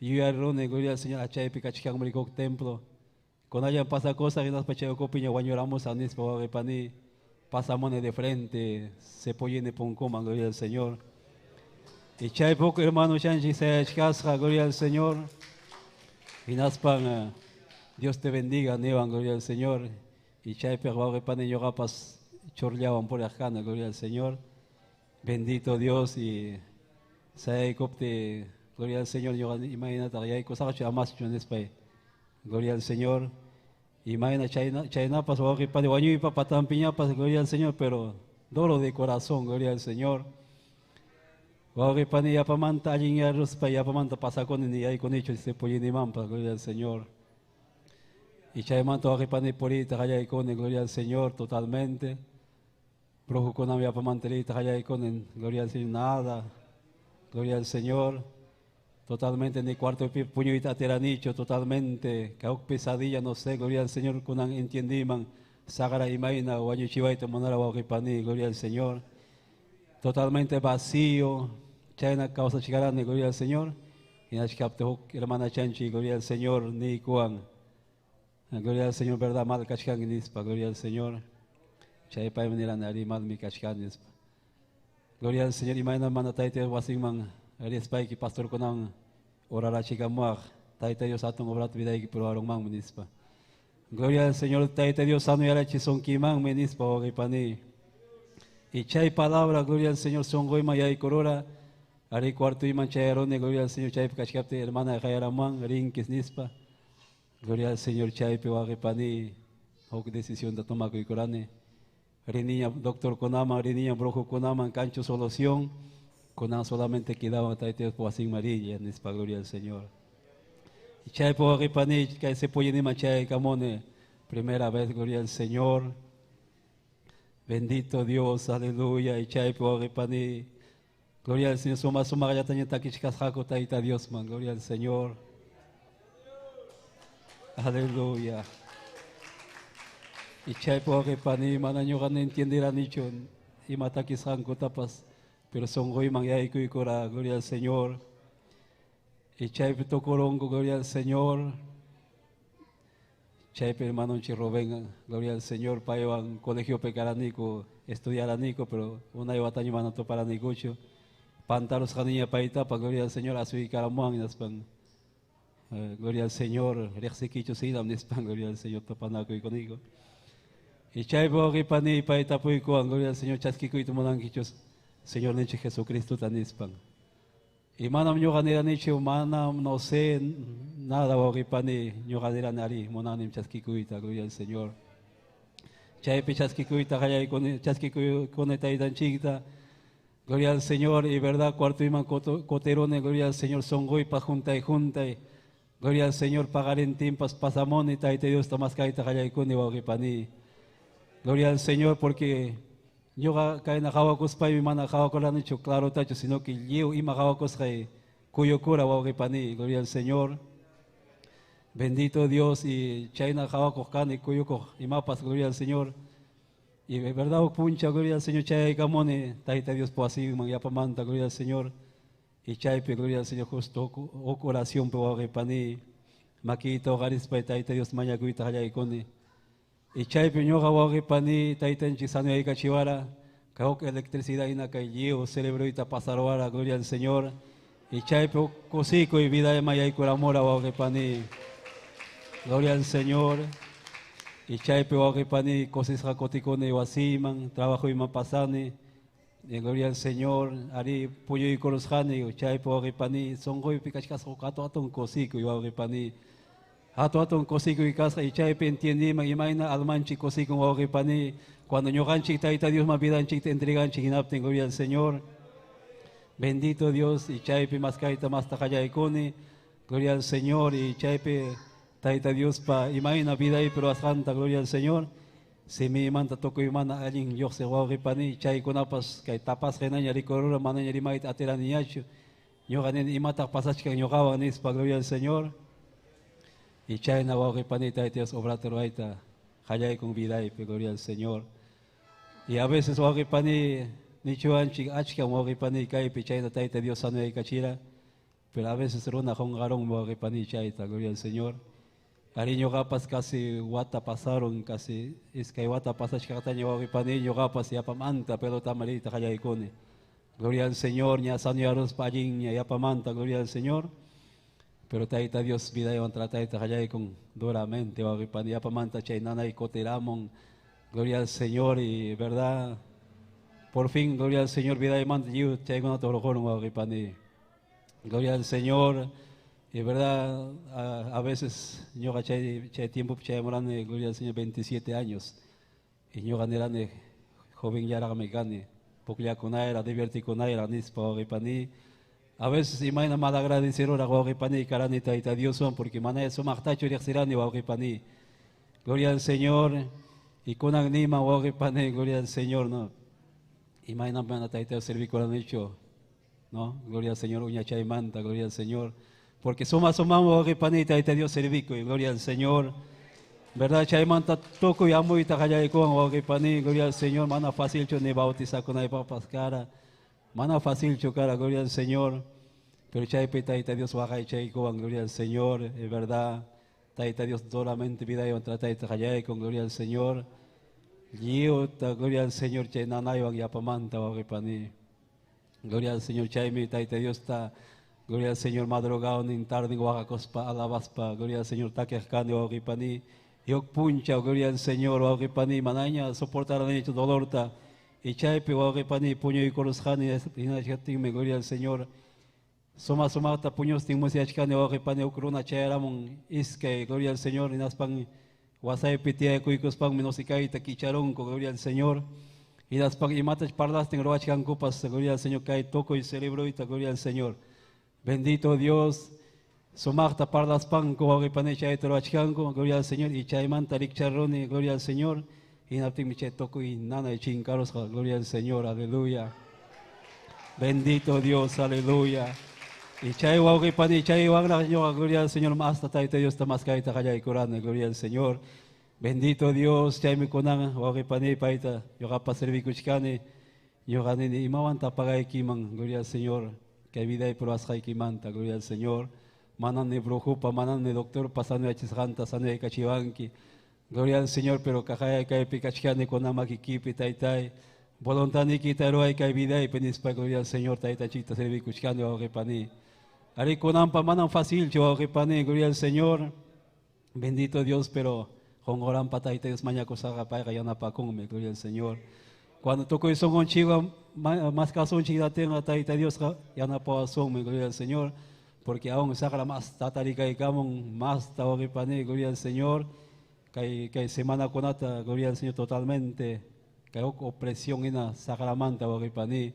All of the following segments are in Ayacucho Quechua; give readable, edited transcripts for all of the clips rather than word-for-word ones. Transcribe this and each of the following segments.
Yuyaruni, gloria al Señor, achaypi kachkanmi huk templo. Kunallan pasakusaq hinaspa chay ukupiña wañuramusaq nispa, wawqi pani, pasamuni de frente, Cepollini punkuman, gloria al Señor. Y chaypi huk hermano chanchik sayachkasqa, gloria al Señor. Hinaspan Dios te bendiga, niwan, gloria al Señor. Y chaypiqa, wawqi pani, ñuqapas churllawan puriq kana, gloria al Señor. Bendito Dios y sayaykupti, gloria al Señor, ñuqa imaynataq yaykusaqchu amaschu nispay. Gloria al Señor. Imayna chayna chaynapas, wawqi pani, wañuypa patanpiñapas, gloria al Señor, pero duro de corazón, gloria al Señor. Wawqi pani, yapamanta allinyaruspa yapamanta pasakuni, ni yaykunichu Cepollinimanpas, gloria al Señor. Y chaymanta, wawqi pani, puriyta qallaykuni, gloria al Señor, totalmente. Brujukunam yapamanta riyta qallaykuni, gloria al Señor, nada, gloria al Señor. Totalmente ni cuartopi puñuyta atiranichu, totalmente, que huk pesadilla, no sé, gloria al Señor, kunan entiendiman, saqra imayna wañuchiwayta munara, wawqi pani, gloria al Señor. Totalmente vacío, chayna kawsachkarani, gloria al Señor. Hinachkapti huk hermana chanchi, gloria al Señor, niykuwan, "Gloria al Señor, verdad mal kachkanki", nispa, gloria al Señor. Chay paymi nirani, "Ari, malmi kachkani", nispa. Gloria al Señor, imayna mana Tayta Dios wasinman rispayki pastorkunawan orarachikamuwaq, Tayta Dios hatun obrata vidayki ruwarunmanmi, nispa. Gloria al Señor, Tayta Dios sanoyarachisunkimanmi, nispa, wawqi pani. Y chay palabra, gloria al Señor, sunquyman yaykurura. Ari cuartoyman chayaruni, gloria al Señor, chaypi kachkaptin hermana qayaramuwan, "Rinkis", nispa. Gloria al Señor, chaypi, wawqi pani, huk decisionta tomakuykurani. Riniña doctorkunaman, riniña brujukunaman, kanchu solución. Kunan solamente quedaba Tayta Dios wasinman rilla, nispa, gloria al Señor. Y chaypi, wawqi pani, kay Cepolliniman chayaykamuni, primera vez, gloria al Señor. Bendito Dios, aleluya. Y chaypi, wawqi pani, gloria al Señor, suma sumaqllataña takichkasqaku Tayta Diosman, gloria al Señor. Aleluya. Y chaypi, wawqi pani, mana ñuqa entiendiranichu ima takisqankutapas, pero sunquyman yaykuykura, gloria al Señor. Y chaypi tukurunku, gloria al Señor. Chaypi hermanonchik Rubén, gloria al Señor, paywan colegiopi karaniku, estudiaraniku, pero unay wataña mana tuparanikuchu. Pantarusqaniña paytapas, gloria al Señor, asuykaramuwan, hinaspan, "Gloria al Señor, riqsikichu sinam", nispan, gloria al Señor, tupanakuykunayku. Y chaypi, wawqi pani, pay tapuykuwan, gloria al Señor, "Chaskikuyta munankichu Señorninchik Jesucristota?" nispan. Y manam ñuqa niranichu, manam, no sé nada, wawqi pani, ñuqa nirani, "Ari, munanim chaskikuyta", gloria al Señor. Chaypi chaskikuyta qallaykuni, chaskikuykuni Taytanchikta, gloria al Señor, y verdad cuartoyman kutiruni, gloria al Señor, sunquypaq juntay juntay, gloria al Señor, paqarintinpas pasamuni, Tayta Diosta maskayta qallaykuni, wawqi pani. Gloria al Señor, porque ñuqa kayna qawakuspaymi mana qawakuranichu clarotachu, sino que lliw ima qawakusqay kuyukura, wawqi pani, gloria al Señor. Bendito Dios, y chayna qawakuq kani, kuyukuq imapas, gloria al Señor. Y de verdad puncha, gloria al Señor, chayaykamuni Tayta Dios wasinman yapamanta, gloria al Señor. Y chaypi, gloria al Señor, justo huk oración, wawqi pani, makiyta uqarispay Tayta Dios mañakuyta qallaykuni. Y chaypi ñuqa, wawqi pani, Taytanchik sanoyaykachiwara, kay huk electricidad hina kay lliw cerebroyta pasaruwara, gloria al Señor. Y chaypi huk kusikuy vidayman yaykuramura, wawqi pani. Gloria al Señor. Y chaypi, wawqi pani, kusisqa kutikuni wasiyman, trabajoyman pasani. Y gloria al Señor, ari puñuykurusqani, chaypi, wawqi pani, sunquypi kachkasqa huk hatun hatun kusikuy, wawqi pani. Hatun hatun kusikuy kasqa y chaypi entiendiman imayna almanchik kusikun, wawqi pani, cuando ñuqanchik Tayta Diosman vidanchikta entreganchik hinaptin, gloria al Señor. Bendito Dios, y chaypi maskayta masta qallaykuni, gloria al Señor, y chaypi Tayta Diospa imayna vidaypi ruwasqanta, gloria al Señor. Simiymanta tukuy mana allin lluqsiq, wawqi pani, chaykunapas kay tapasqa hinaña rikurura, manaña rimayta atiraniñachu. Ñuqa nini, "Imataq pasachkan ñuqawan?" nispa, gloria al Señor. Y chayna, wawqi pani, Tayta Dios obrata ruwayta qallaykun vidaypi, gloria al Señor. Y a veces, wawqi pani, nichuwanchik achkan, wawqi pani, kaypi chayna Tayta Dios sanoyaykachira. Pero a veces runa qunqarunmi wawqipani chayta, gloria al Señor. Ari ñuqapas casi wata pasaron, casi iskay wata pasachkaqtaña wawqipani ñuqapas yapamanta pelotaman riyta qallaykuni. Gloria al Señor, ña sanoyaruspa allinña yapamanta, gloria al Señor. Pero Tayta Dios vidaywan tratayta qallaykun duramente wawqipani yapamanta chay nanay kutiramun. Gloria al Señor y verdad, por fin, gloria al Señor, vidaymanta lliw chaykunata hurqurun wawqipani. Gloria al Señor. Y verdad, a veces ñuqa chay tiempopi chayamurani, gloria al Señor, 27 años. Y ñuqa nirani, jovenllaraqmi kani, pukllakunayra, divertikunayra, nispa wawqipani. A veces imayna malagradecedoraq wawqipani karani Tayta Dioswan, porque manaya sumaqtachu riqsirani wawqipani. Gloria al Señor. Y kunan nima wawqipani, gloria al Señor, ¿no? Imayna mana Tayta Dios servikuranichu, ¿no? Gloria al Señor, uñachaymanta, gloria al Señor. Porque suma sumam wawqipani Tayta Dios servikuy, gloria al Señor. ¿Verdad? Chaymanta tukuy amuyta qallaykuwan wawqipani, gloria al Señor, mana facilchu ni bautizakunaypaqpas kara. Mana facilchu kara, gloria al Señor. Pero chaypi Tayta Dios waqaychaykuwan, gloria al Señor, es verdad. Tayta Dios solamente vidaywan tratayta qallaykun, gloria al Señor. Lliwta, gloria al Señor, chay nanaywan yapamanta wawqipani. Gloria al Señor, chaymi Tayta Diosta, gloria al Señor, madrugawnin, tardin waqakuspa, alabaspa, gloria al Señor, takiq kani wawqipani. Huk punchaw, gloria al Señor, wawqipani, manaña soportaranichu dolorta. Y chaypi wawqipani puñuykurusqani, hinachkaptinmi, gloria al Señor. Suma sumaqta puñustin musyachkani wawqipani huk runa chayaramun iskay, gloria al Señor, hinaspan wasaypi tiyaykuykuspanmi nosikayta kicharunku, gloria al Señor. Hinaspan imatach parlastin ruwachkankupas, gloria al Señor, kay tukuy cerebroyta, gloria al Señor. Bendito Dios, sumaqta parlaspanku wawqipani chayta ruwachkanku, gloria al Señor, y chaymanta rikcharuni, gloria al Señor. Hinaptinmi chay tukuy nanay chinkarusqa, gloria al Señor, aleluya. Bendito Dios, aleluya. Y chay wawqipani chaywanraq ñuqa, gloria al Señor, masta Tayta Diosta maskayta qallaykurani, gloria al Señor. Bendito Dios, chaymi kunan wawqipani payta ñuqapas servikuchkani, ñuqa nini imawanta pagaykiman, gloria al Señor, kay vidaypi ruwasqaykimanta, gloria al Señor. Manam ni brujupa, manam ni doctorpa sanoyachisqanta sanoykachiwanki. Gloria al Señor, pero kaqaya kaypi kachkani kunan makikipi, Taytay. Voluntadnikita ruway kay vidaypi nispa, gloria al Señor, Taytachikta servikuchkani wawqipani. Ari kunanpa manam facilchu wawqipani, gloria al Señor. Bendito Dios, pero qunquranpa Tayta Dios mañakusaqqa payqa yanapakunmi, gloria al Señor. Cuando tukuy sunqunchikwan maskasunchik datinqa Tayta Diosqa yanapawasunmi, gloria al Señor, porque aún saqra mas tatarikaykamun, masta wawqipani, gloria al Señor. Kay semanakunata, gloria al Señor, totalmente, kay huk opresión hina saqramanta wawqipani,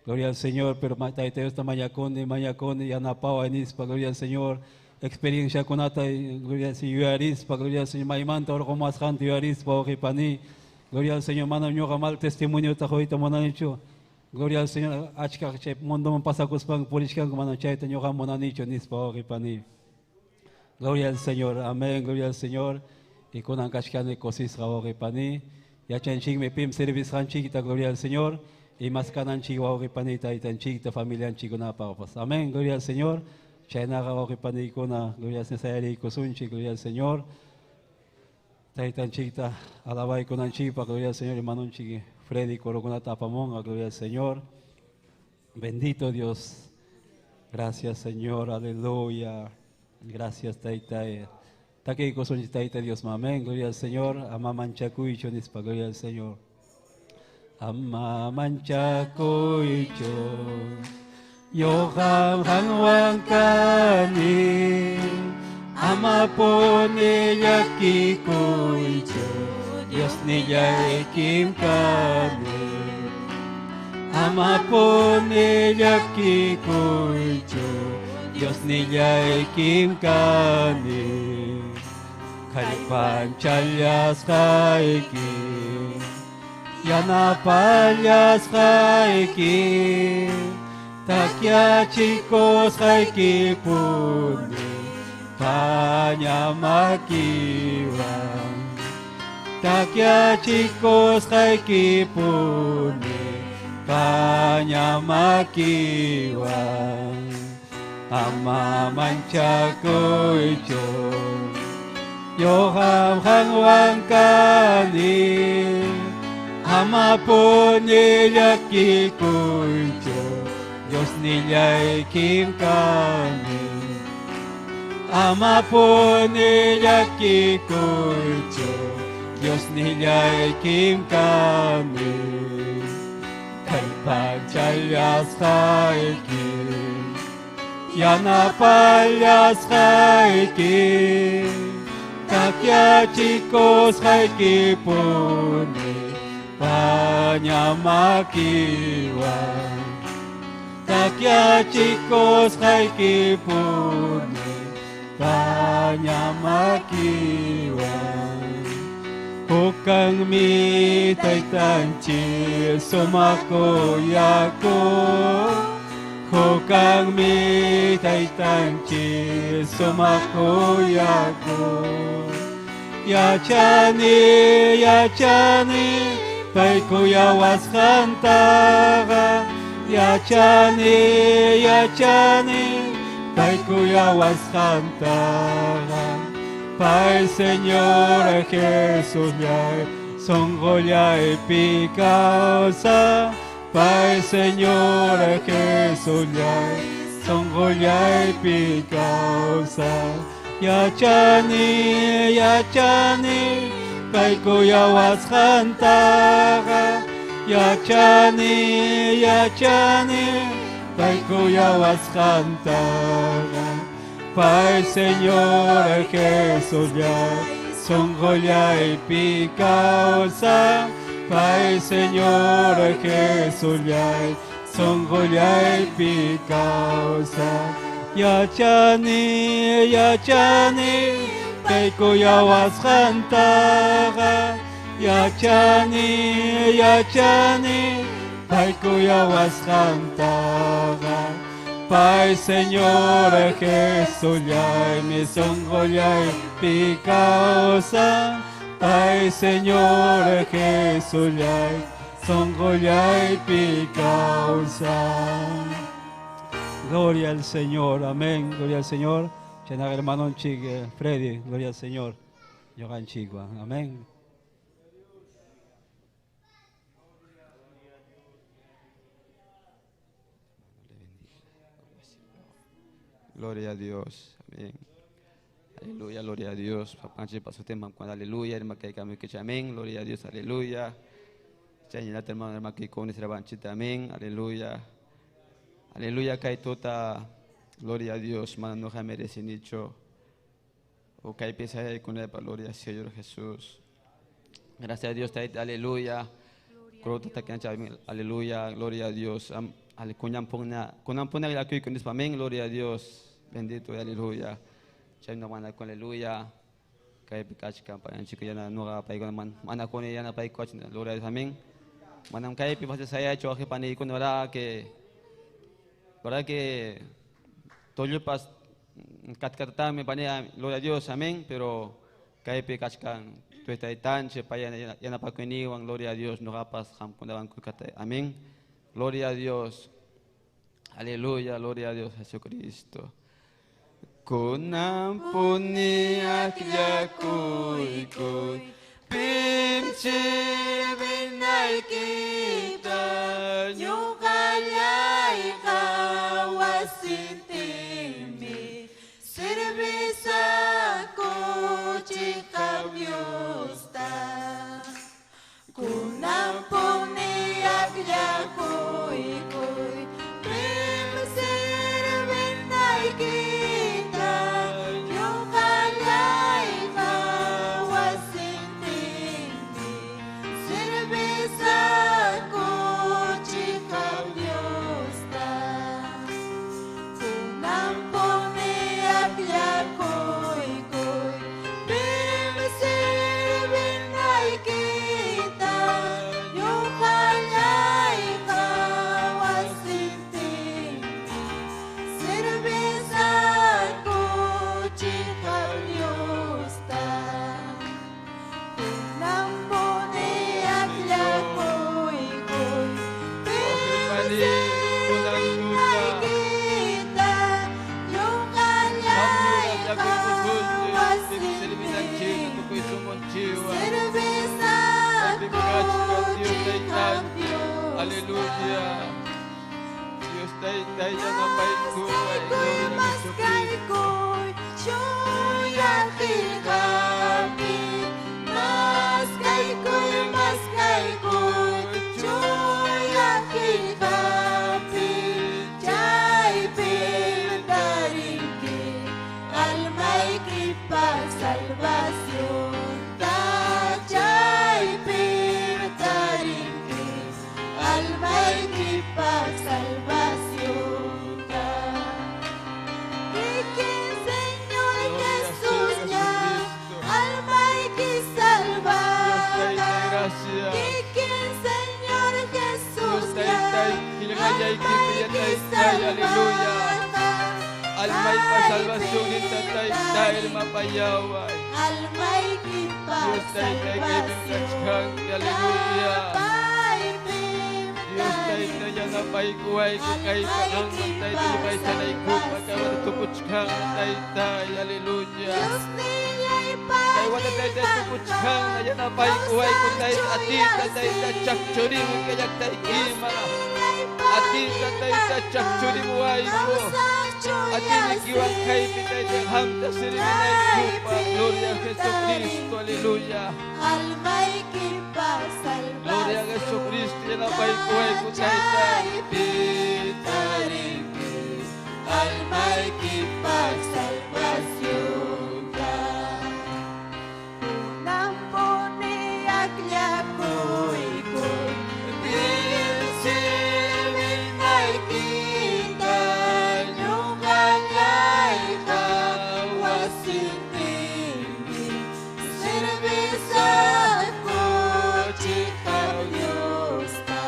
gloria al Señor, pero Tayta Diosta mañakuni, mañakuni, yanapaway nispa, gloria al Señor. Experienciakunata, gloria al Señor, yuyarispa, gloria al Señor, maymanta urqumasqanta yuyarispa, wawqipani, gloria al Señor, manam ñuqa mal testimoniota quyta munanichu, gloria al Señor, achkaq chay mundoman pasakuspanku purichkanku, manam chayta ñuqa munanichu nispa, wawqipani. Gloria al Señor, amén, gloria al Señor. Y kunan kachkani kusisqa wawqipani, yachanchikmi pim servisqanchikta, gloria al Señor, y maskananchik wawqipani taytanchikta, familianchikkunapaqpas. Amén, gloria al Señor. Chaynaqa wawqipaniykuna, gloria al Señor, sayariykusunchik, gloria al Señor. Taytanchikta alabaykunanchikpaq, gloria al Señor, hermanonchik Freddy corokunata apamunqa, gloria al Señor. Bendito Dios. Gracias, Señor, aleluya. Gracias, Taytay. Takiykusunchik Tayta Dios, amén, gloria al Señor. Ama manchakuychu nispa, gloria al Señor. Ama manchakuychu, ñuqam qanwan kani, amapuni llakikuychu, Diosnillaykim kani. Amapuni llakikuychu, Diosnillaykim kani. Kallpanchallasqayki, yanapallasqayki, takyachikusqaykipuni, paña makiwan. Takyachikusqaykipuni, paña makiwan. Ama manchakuychu Ñuqam qanwan kani Amapuni llakikuychu Diosnillaykim kani Amapuni llakikuychu Diosnillaykim kani Kallpachallasqayki Yanapallasqayki Takyachikusqaykipuni Paña makiwan Takyachikusqaykipuni Paña makiwan Hukang mi taytanchik sumaq kuyakuq Hukang mi taytanchik sumaq kuyakuq Yachani, yachani, pay kuyawasqantaqa Yachani, yachani, pay kuyawasqantaqa Pay Señor Jesusllay, sunqullaypi kawsa Pay Señor Jesusllay, sunqullaypi kawsa Yachani, yachani, pay kuyawasqantaqa Yachani, yachani, pay kuyawasqantaqa Pay Señor Jesusllay, sunqullaypi kawsa Pay Señor Jesusllay, sunqullaypi kawsa Yachani, yachani, pay kuyawasqantaqa Yachani, yachani, pay kuyawasqantaqa Pay Señor Jesusllay, mi sunqullaypi kawsa Pay Señor Jesusllay, sunqullaypi kawsa. Gloria al Señor, amén, gloria al Señor. Chaynaqa hermanonchik Freddy, gloria al Señor. Ñuqanchikwan, amén. Gloria a Dios, amén. Aleluya, gloria a Dios. Papanchi pasó tema cuando aleluya, hermano que hay que amén. Gloria a Dios, aleluya. Chayñata hermano, hermano que con ese banchita, amén. Aleluya. Aleluya, kaitota. Gloria a Dios, mano no merece nicho. O kai pesa con el gloria al Señor Jesús. Gracias a Dios, aleluya. Aleluya, gloria a Dios. Amén, gloria a Dios. Bendito, aleluya. Aleluya. Gloria a Dios, amén. Verdad que Toyupas katkatatami panea, gloria a Dios, amén, pero kaypi kachkan tuetaytanche paya yanapakuyniwan, gloria a Dios, noqapas qamkunawan kukata, amén. Gloria a Dios. Aleluya, gloria a Dios Jesucristo. Kunampuni akllakuykuy pim sirvinaykita ñuqallayqa wasintimi sirvisakuchiqam Diosta. Kunampuni akllakuykuy pim sirvinaykita ñuqallayqa wasintimi sirvisakuchiqam Diosta. Kunampuni akllakuykuy pim sirvinaykita. tukuchiwan. Servisaqku Dios chiqap Taytay. Aleluya. Diosta. Dios Taytay yanapaykuway. Maskaykuy, Gloria a Jesucristo. maskaykuy, chuya qillqapi. Maskaykuy, maskaykuy, chuya qillqapi. Chaypim tarinki almaykipaq salvacionta. Chaypim tarinki almaykipaq salvacionta. Kikin Señor Gloria al Jesús Señor ya, Jesucristo. almayki Dios Taytay, salvaqa. gracias. Kikin Señor Dios Jesús ya, Taytay, qillqallaykipi almayki Taytay, aleluya. salvaqa. Almaypa salvación Chaypim Taytay, tarinki mapayaway. almaykipaq Dios Taytay, kaypim kachkanki, salvacionta. aleluya. Paypim Dios Taytay, tarinki yanapaykuwayku kaypa qanman Taytay, almaykipaq yupaychanaykupaq kay wata salvacionta. tukuchkan Taytay, aleluya. Diosnillay Kay wata Taytay tukuchkan paqinqanqa yanapaykuwayku kawsaq Taytay, chuya atita Taytay simi. chaqchurimuy kay llaqtaykima. Diosnillay Atita Taytay paqinqanqa chaqchurimuwayku. kawsaq chuya Atinikiwan kaypi Taytay simi. qamta sirvinaykupaq. Gloria a Chaypim Jesucristo, tarinki aleluya. almaykipaq Gloria a Jesucristo, salvacionta. yanapaykuwayku Taytay. Chaypim tarinki almaykipaq salvacionta. Kunampuni akllakuyku Silminaykita ñuqallayqa wasintinmi servisaqku chiqap Diosta.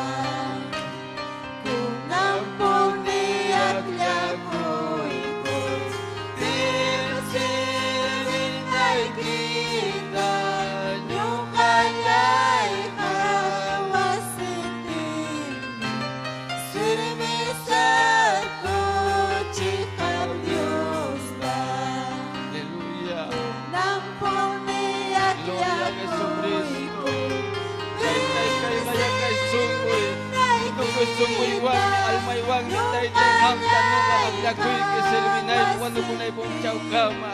Kunampuni akllakuyku Silminaykita ñuqallayqa wasintinmi servisaqku chiqap Diosta. Aleluya. Kunampuni Gloria a Jesucristo. akllakuyku Taytay kay mayakay sunquy. Tukuy sunquywanmi almaywanmi Taytay qamta ñuqa akllakuyki servinayku wanukunay punchawkama.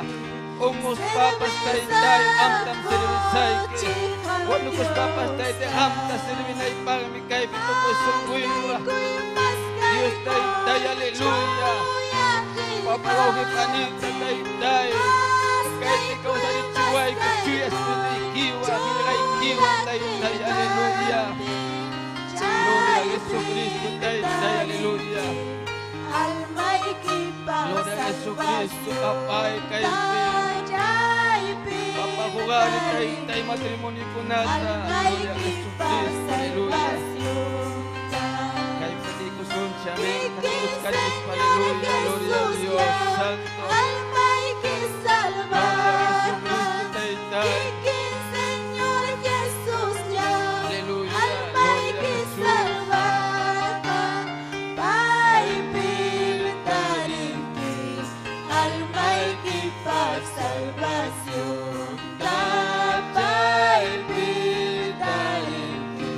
Unqus papas Taytay qamtam servisayki. Wanukus papas Taytay qamta servinaypaqmi kaypi tukuy sunquywan. Dios Taytay, aleluya. Papa wawqi panita Taytay. Kaypi kawsarichiwayku chuya espirituaykiwan qillqaykiwan Taytay, aleluya. Gloria a Jesucristo, Taytay, aleluya. Gloria a Jesucristo, papay kaypi. Papa jugari Taytay matrimoniokunata. Gloria a Jesucristo, aleluya. Kaypi tikusunchik, amén. Katikusqanchik, aleluya. Gloria a Dios, santo. Almayki Gloria a salvaqa. Jesucristo, Taytay. Kikin Señor Jesús ya, Aleluya, gloria a almayki Jesús. salvaqa. Paypim tarinki almaykipaq salvacionta. Paypim tarinki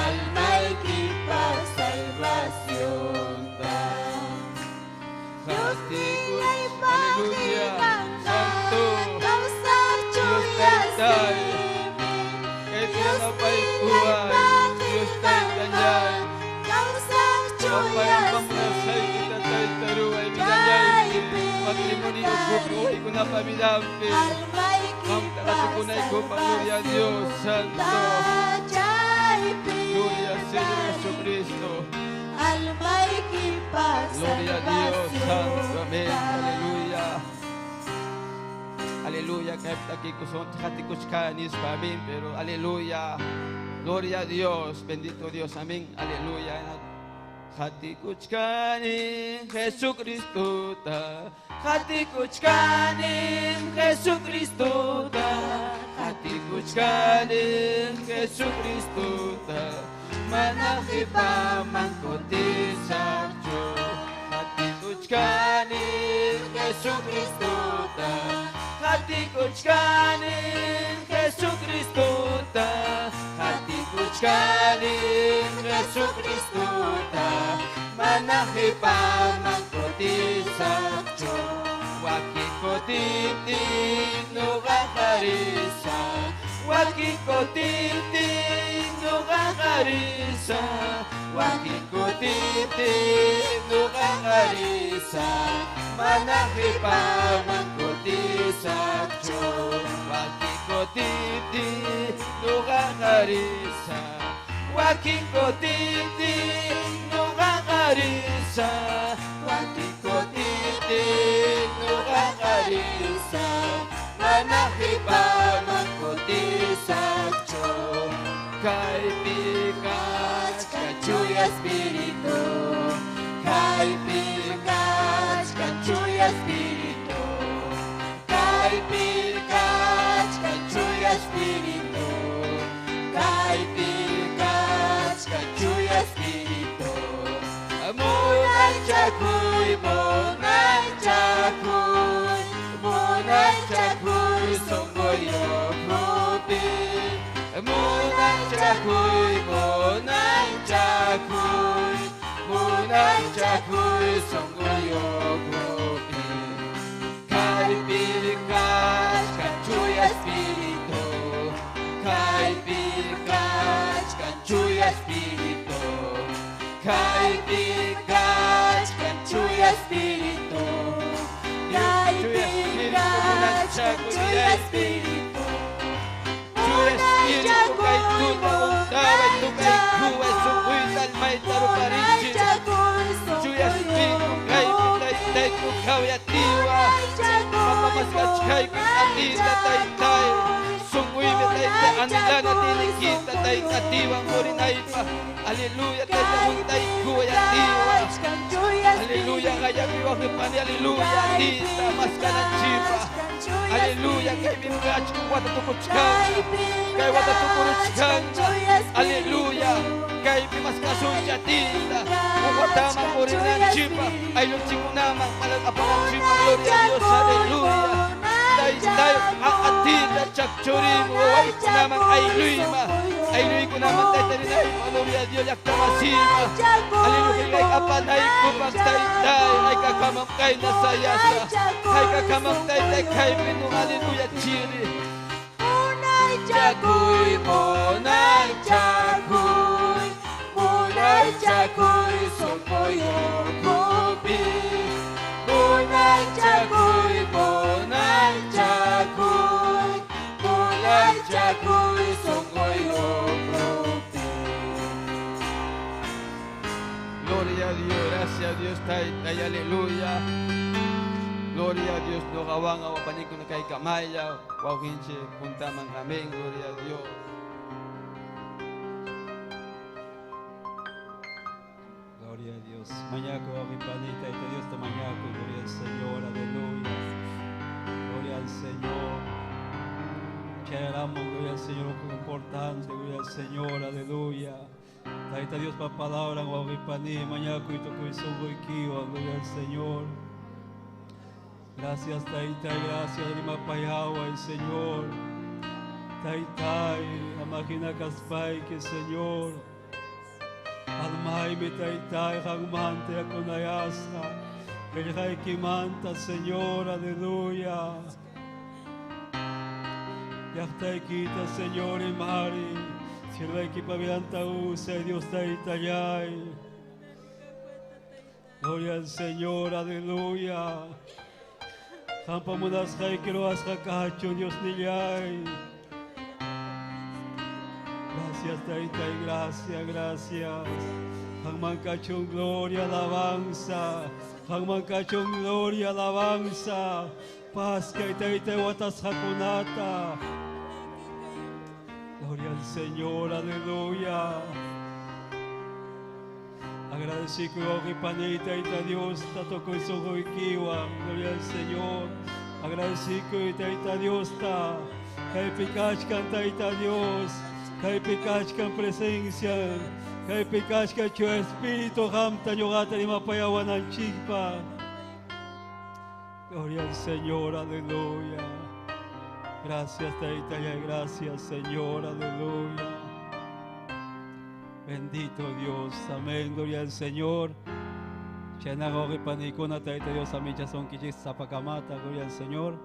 almaykipaq salvacionta. Diosnillay Aleluya, paqinqanqa santo. kawsaq Dios chuya Taytay. simi. Kaypi Diosnillay yanapaykuway. Dios paqinqanqa Taytallay. kawsaq Papay chuya pamunasaykita simi. Tayta ruway vidallayki. Chaypim Matrimonio ukupi wawaykunapa vidanpi. Qamta almaykipaq qatikunaykupaq, gloria a Dios, salvacionta. santo. Chaypim Gloria al Señor tarinki Jesucristo. almaykipaq Gloria a Dios, santo, amén, salvacionta. aleluya. Aleluya, amén, pero aleluya. Gloria a Dios, bendito Dios, amén, aleluya. Hatikuchkani Jesucristo ta, Hatikuchkani Jesucristo ta, Hatikuchkani Jesucristo ta, Manahipa mankotisarchu. Hatikuchkani Jesucristo ta, Hatikuchkani Jesucristo. Jesucristota mana qipaman kutisaqchu wakin kutiptin ñuqaqa risaq wakin kutiptin ñuqaqa risaq wakin kutiptin ñuqaqa risaq mana qipaman kutisaqchu wakin kutiptin ñuqaqa risaq wakin kutiptin ñuqaqa risaq wakin kutiptin ñuqaqa risaq mana qipaman kutisaqchu kaypi kachkan Chuya Espíritu kaypi kachkan Chuya Espíritu kaypi kachkan Chuya Espíritu kaypi kachkan Chuya Espíritu munaychakuy munaychakuy munaychakuy sunquyukupi munaychakuy munaychakuy munaychakuy sunquyukupi kaypi kachkan Chuya Espíritu kaypi kachkan Chuya Espíritu kaypi kachkan Chuya Espíritu Kaypi kachkan Chuya Espíritu Chuya Espíritu kay tuta untaway tukay kuway sunquyta almayta ruparinchik Chuya Espíritu kaypi taytayku qhawayatiwa Mamamasqachkayku atita taytay sunquymi tayta anilana tinikita taytatiwan purinaypa Aleluya tayta untaykuwayatiwa Aleluya qallapiwaqpani aleluya atita maskananchikpa Aleluya kaypi achka wata tukuchkanqa kay wata tukuruchkanqa Aleluya kaypi maskasunchik atita wataman purinanchikpa ayllunchikkunaman apananchikpa gloria a Dios aleluya taytay atita chakchurimu wawaykunaman aylluyma aylluykunaman tayta rinaypa gloria a Dios llaqtamasiyma aleluya kay apanaykupaq taytay haykakamam kayna sayasqa haykakamam taytay kaypi nuqa aleluya chiri Munaychakuy, munaychakuy, munaychakuy sunquyukupi. Munaychakuy, munaychakuy, munaychakuy sunquyukupi. Gloria a Dios, gracias a Dios, taytay, aleluya. Gloria a Dios, nuqawan awapanikuna kay kamaya, wawqinchik puntaman, amén, gloria a Dios. Gloria a Dios. Mañaco, mi panita, y Dios te mañaco, gloria al Señor, aleluya. Gloria al Señor. Cheramos, gloria al Señor, importante, gloria al Señor, aleluya. Taita Dios pa palabra, mi pani, mañaco y toco y kiwa, gloria al Señor. Gracias, Taita, gracias, Lima Payagua, el Señor. Taita, amagina Caspay, que Señor. Almay, mi Taita, Jagmante, Aconayasca. El Jaikimanta, Señor, aleluya. Yachtaikita, Señor, y Mari. Sierva equipa vidanta usa, Dios Taita, yay. Gloria al Señor, aleluya. Hampa munasqay kiruwasqa kachun Dios nillay. Gracias, Taytay, gracias, gracias. Qanman kachun gloria, alabanza. Qanman kachun gloria, alabanza. Paz kay Taytay watasqakunata. Gloria al Señor, aleluya. Agradecido panita y Dios, tato kiwa, gloria al Señor. Agradecido y taita Dios ta, kay pikachkan taita Dios, kay pikachkan presencia, kay pikachkan chu espíritu hamta ñuqata rimapayawananchikpa. Gloria al Señor, aleluya. Gracias, taita, gracias, Señor, aleluya. Bendito Dios, amén, gloria al Señor. Chaynaqa wawqi panikuna Tayta Dios aminchasunkichik sapakamata, gloria al Señor.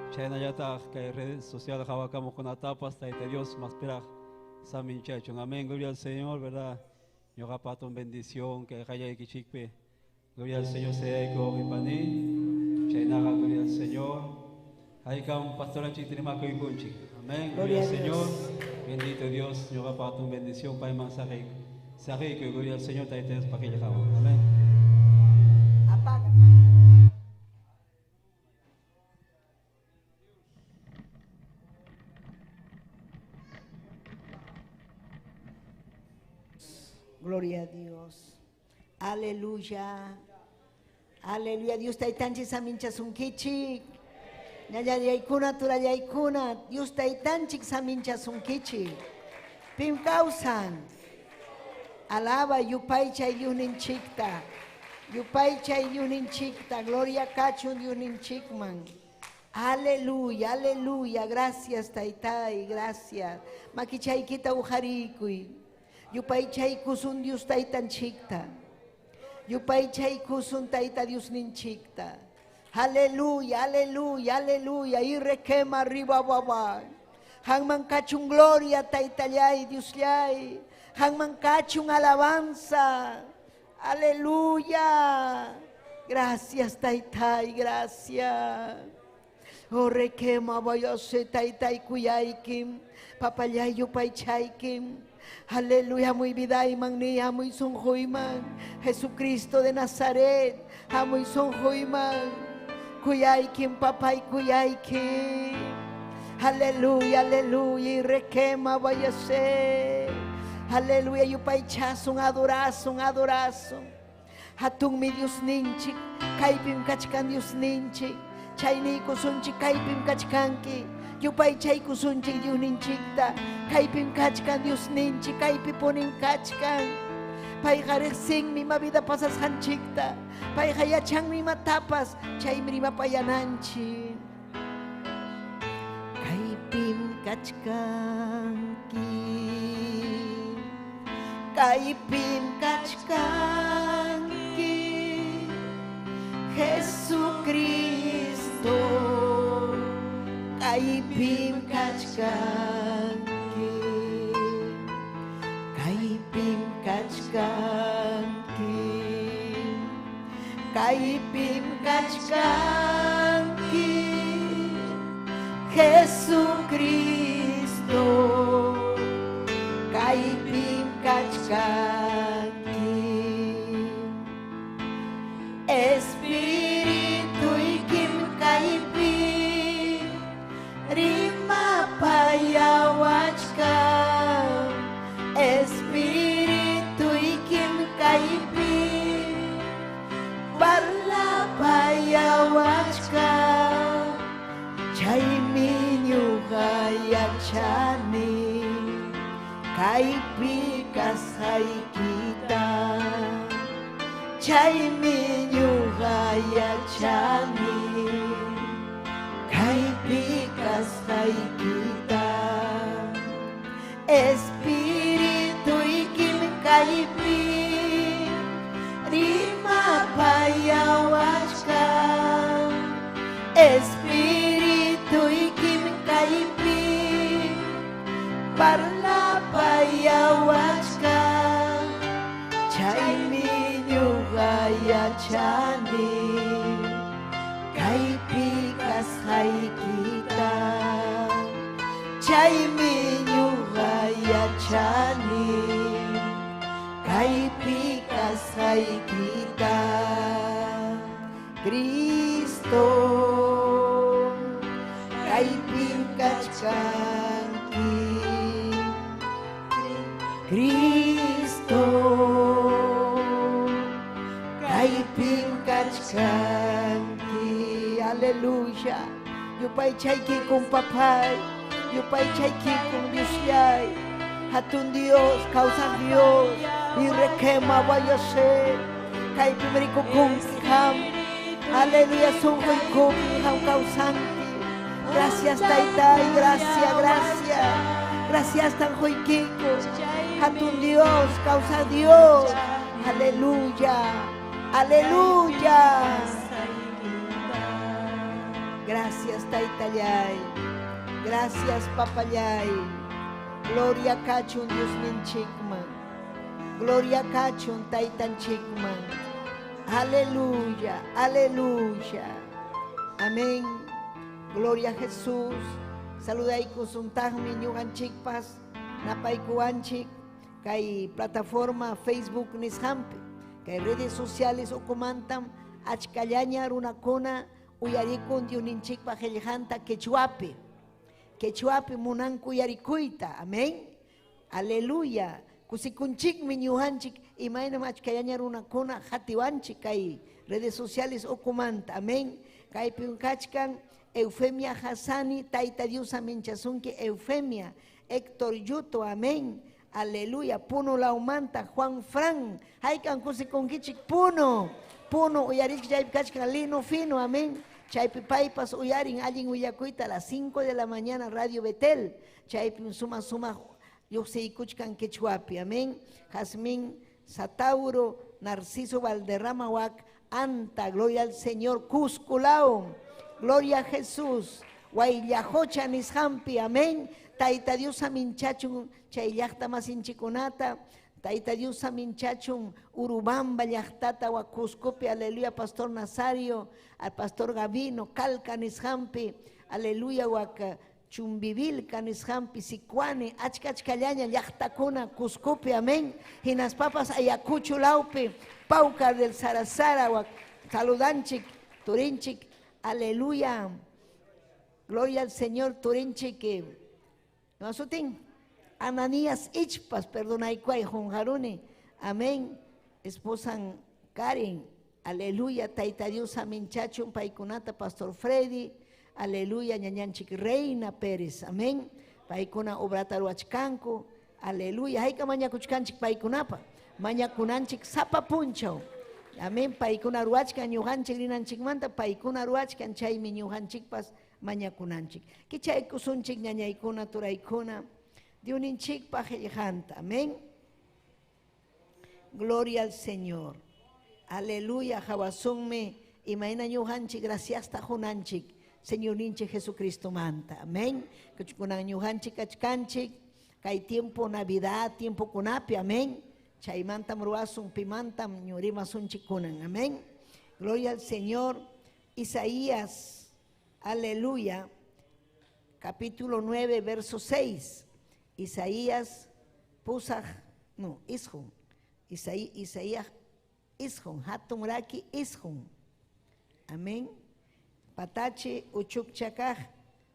Chaynallataq kay redes social hawakamuqkunatapas Tayta Dios maspiraq saminchachun. Amén, gloria al Señor, ¿verdad? Ñuqapa hatun bendición kay qallaykichikpi. Gloria al Señor sayayku wawqi pani. Chaynaqa gloria al Señor. Haykam pastoranchik rimakuykunchik. Amén, gloria al Señor. Bendito Dios, ñuqapa hatun bendición payman saqiyku. Saqiykuy, gloria al Señor, Tayta Dios pakilla hawan. Amén. Apaga. Gloria a Dios. Aleluya. Aleluya. Dios taytanchik saminchasunkichik. Ñallallaykuna turallaykuna. Dios taytanchik saminchasunkichik. Pim kawsan. Alaba yupaychay Diosninchikta. Yupaychay Diosninchikta. Gloria kachun Diosninchikman. Aleluya, aleluya. Gracias, taytay, gracias. Makichaykita uqarikuy. Yupaychaykusun Dios taytanchikta. Yupaychaykusun tayta Diosninchikta. Aleluya, aleluya, aleluya. Y requema arriba baba. Hanman kachun gloria taytallay Diosllay. Hanman kachun alabanza. Aleluya. Gracias taytay, gracias. Oh, requema vayase taytay kuyaykim. Papallay yupaychaykim. Aleluya, muy vidayman ni muy sonjoyman. Jesucristo de Nazaret, hamuy sonjoyman. Kuyaykim, papay kuyaykim. Aleluya, aleluya, y requema vayase. Aleluya, yupaychasun, adorasun, adorasun. Hatun mi Dios ninchik, kaypim kachkan Dios ninchik. Chayniykusunchik, kaypim kachkanki. Yupaychaykusunchik Dios ninchikta. Kaypim kachkan Dios ninchik, kaypi punin kachkan. Payqa riqsinmi ima vida pasasqanchikta. Payqa yachanmi imatapas, chaymi rimapayananchik. Kaypim kachkanki. Kaypim kachkanki. Jesucristo. Kaypim kachkanki. Kaypim kachkanki. Kaypim kachkanki. Jesucristo. Kaypim kachkanki. Espirituykim kaypi rimapayawachkan. Espirituykim kaypi parlapayawachkan. Chaymi ñuqa yachani kaypi kasqaykita. Chaymi ñuqa yachani kaypi kasqaykita. Espirituykim kaypi rimapayawachkan. Espirituykim kaypi parlapayawachkan. Chaymi ñuqa yachani kaypi kasqaykita. Chaymi ñuqa yachani kaypi kasqaykita. Cristo, kaypim kachkanki. Cristo, kaypim kachkanki. Aleluya. Yupaychaykikun papay, yupaychaykikun Diosllay. Hatun Dios, kawsaq Dios, y requema vayase. Kaypim rikukunki qam. Aleluya, sunquykupi qam kawsanki. Gracias, taytay, gracias, gracias. Gracias tan quykiku. Hatun Dios, kawsaq Dios. Aleluya. Aleluya. Gracias, Taytallay. Gracias, Papallay. Gloria kachun Diosninchikman. Gloria kachun Taytanchikman. Aleluya, aleluya. Amén. Gloria a Jesús. Saludaykusuntaqmi ñuqanchikpas napaykuwanchik kay plataforma Facebook nisqanpi kay redes sociales ukumantam achkallaña runakuna uyarikun Diosninchikpa qillqanta quechuapi. Quechuapi munanku uyarikuyta. Amén. Aleluya. Kusikunchikmi ñuqanchik imaynam achkallaña runakuna hatiwanchik kay redes sociales ukumanta. Amén. Kaypim kachkan Eufemia Hassani, Tayta Dios aminchasunki Eufemia, Héctor Yuto, amén. Aleluya, Puno Laumanta, Juan Fran, haykan kusikunkichik Puno, Puno uyarichik chaypi kachkan Lino Fino, amén. Chaypi paypas uyarin allin willakuyta a las 5 de la mañana Radio Betel, chaypi suma suma lluqsiykuchkan quechuapi, amén. Jazmín Satauro, Narciso Valderrama Wak, Anta, gloria al Señor, Cusculao, gloria a Jesús, Guayllajocha nisqanpi, amén. Tayta Dios aminchachun chay llaqta masinchikunata, Tayta Dios aminchachun Urubamba llaqtata wa Cuscopi, aleluya, Pastor Nazario, al Pastor Gavino, Calca nisqanpi, aleluya, wak Chumbivilca nisqanpi, Sicuani, achka achkallaña llaqtakuna Cuscopi, amén. Hinaspapas Ayacucho lawpi, Paucar del Sarasara, wak saludanchik, turinchik, aleluya. Gloria al Señor, turinchik. Masutin, Ananías Ichpas, perdonaykuay, Junjaruni, amén. Esposan Karen, aleluya, Tayta Dios aminchachun, paykunata, Pastor Freddy, aleluya, ñañanchik Reina Pérez, amén. Paykuna obrata ruwachkanku, aleluya, hayka mañakuchkanchik paykunapa, mañakunanchik sapa punchaw, amén. Paykuna ruwachkan ñuqanchik rinanchikmanta, paykuna ruwachkan chaymi ñuqanchikpas mañakunanchik. Kichaykusunchik ñañaykuna, turaykuna, Diosninchikpa qillqanta, amén. Gloria al Señor. Aleluya, hawasunmi imayna ñuqanchik graciasta qunanchik Señorninchik Jesucristo manta. Amén. Kunan ñuqanchik kachkanchik kay tiempo Navidad, tiempo kunapi, amén. Chaymantam ruwasun, pimantam ñurimasunchik kunan, amén. Gloria al Señor. Isaías, aleluya, capítulo 9, verso 6. Isaías, pusaj, no, isjun. Isaías, isjun, hatun raki, isjun. Amén. Patachi, uchukchakaj,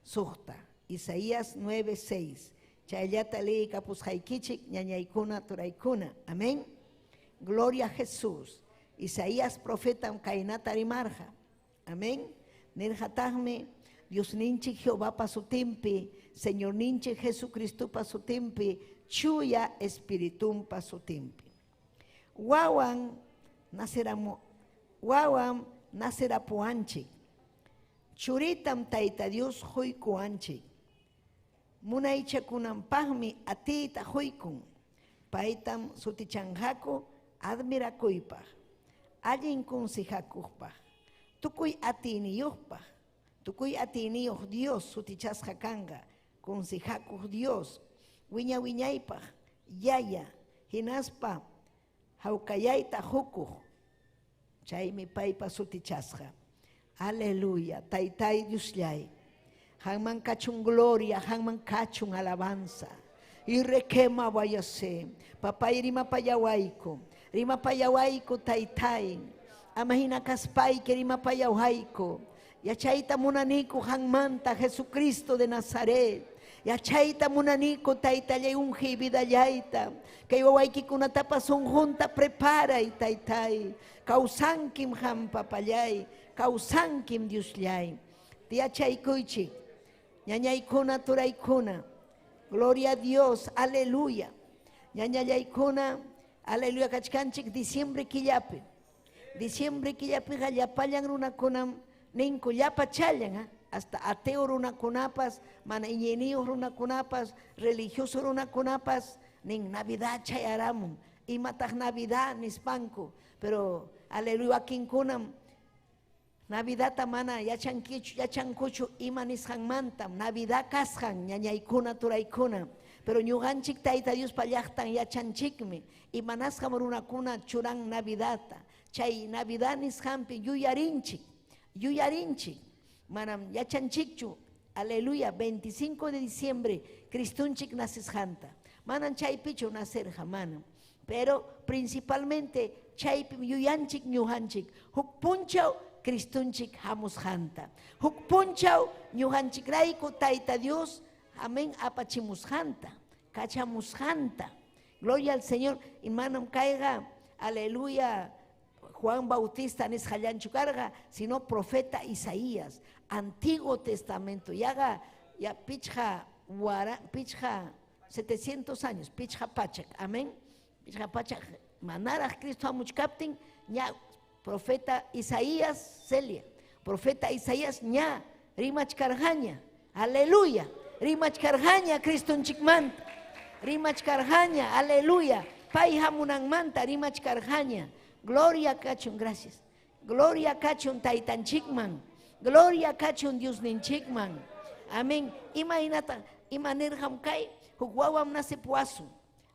suqta. Isaías 9, 6. Chayllata leykapusqaykichik, ñañaykuna, turaykuna. Amén. Gloria a Jesús. Isaías profeta kaynata rimarqa. Amén. Nirqataqmi Diosninchik Jehovapa sutinpi, Señorninchik Jesucristopa sutinpi, chuya espiritumpa sutinpi. Wawan wawan nacerapuanchik. Churitam Tayta Dios quykuwanchik. Munaychakunanpaqmi atiyta quykun. Paytam sutichanqaku admirakuypaq, allin kunsijakuqpaq, tukuy atiyniyuqpaq, tukuy atiyniyuq Dios sutichasqa kanqa, kunsijakuq Dios, wiña wiñaypaq, yaya, hinaspa hawkayayta hukuq, chaymi paypa sutichasqa. Aleluya, Taytay Diosllay. Hanman kachun gloria, hanman kachun alabanza. Y requema vayase. Papay rima payawayko. Rima payawayko taytay. Amahina kaspay que rima payawayko. Yachayta munaniku hanmanta Jesucristo de Nazaret. Yachayta munaniku taytallay unji vidallayta. Kay wawaykikunatapas sunqunta preparay taytay. Kawsankim han papallay. Kawsankim Diosllay. Tiyachaykuychik. Ñañaykuna turaykuna. Gloria a Dios, aleluya. Ñañallaykuna, aleluya, kachkanchik diciembre killapi. Diciembre killapiqa llapallan runakunam ninku llapa challan, hasta ateo runakunapas, mana iñiyniyuq runakunapas, religioso runakunapas, Nin Navidad chayaramun. Imataq Navidad nispanku. Pero aleluya wakinkunam Navidadta mana yachankichu, yachankuchu ima nisqanmantam. Navidad kasqan ñañaykuna turaykuna. Pero ñuqanchik Tayta Diospa llaqtan yachanchikmi. Imanasqam runakuna churan Navidadta. Chay Navidad nisqanpi yuyarinchik, yuyarinchik. Manam yachanchikchu. Aleluya, 25 de diciembre Cristunchik nacesqanta. Manam chaypichu nacerqa, manam. Pero principalmente chaypim yuyanchik ñuqanchik. Huk punchaw Cristunchik hamusqanta. Huk punchaw ñuqanchikrayku Tayta Dios, amén, apachimusqanta, kachamusqanta. Gloria al Señor. Y manam kayqa, aleluya, Juan Bautista nisqallanchu karqa, sino profeta Isaías, Antiguo Testamento. Yaqa ya pichqa wara, pichqa 700 años, pichqa pachak, amén. Pichqa pachak, manaraq Cristo hamuchkaptin, ña profeta Isaías, Celia, profeta Isaías ña rimachkarqaña, aleluya, rimachkarqaña Cristonchikmanta, rimachkarqaña, aleluya, pay hamunanmanta rimachkarqaña. Gloria kachun, gracias. Gloria kachun taytanchikman. Gloria kachun Diosninchikman. Amén. Imaynata, ima nirqam kay huk wawam nacepuwasun.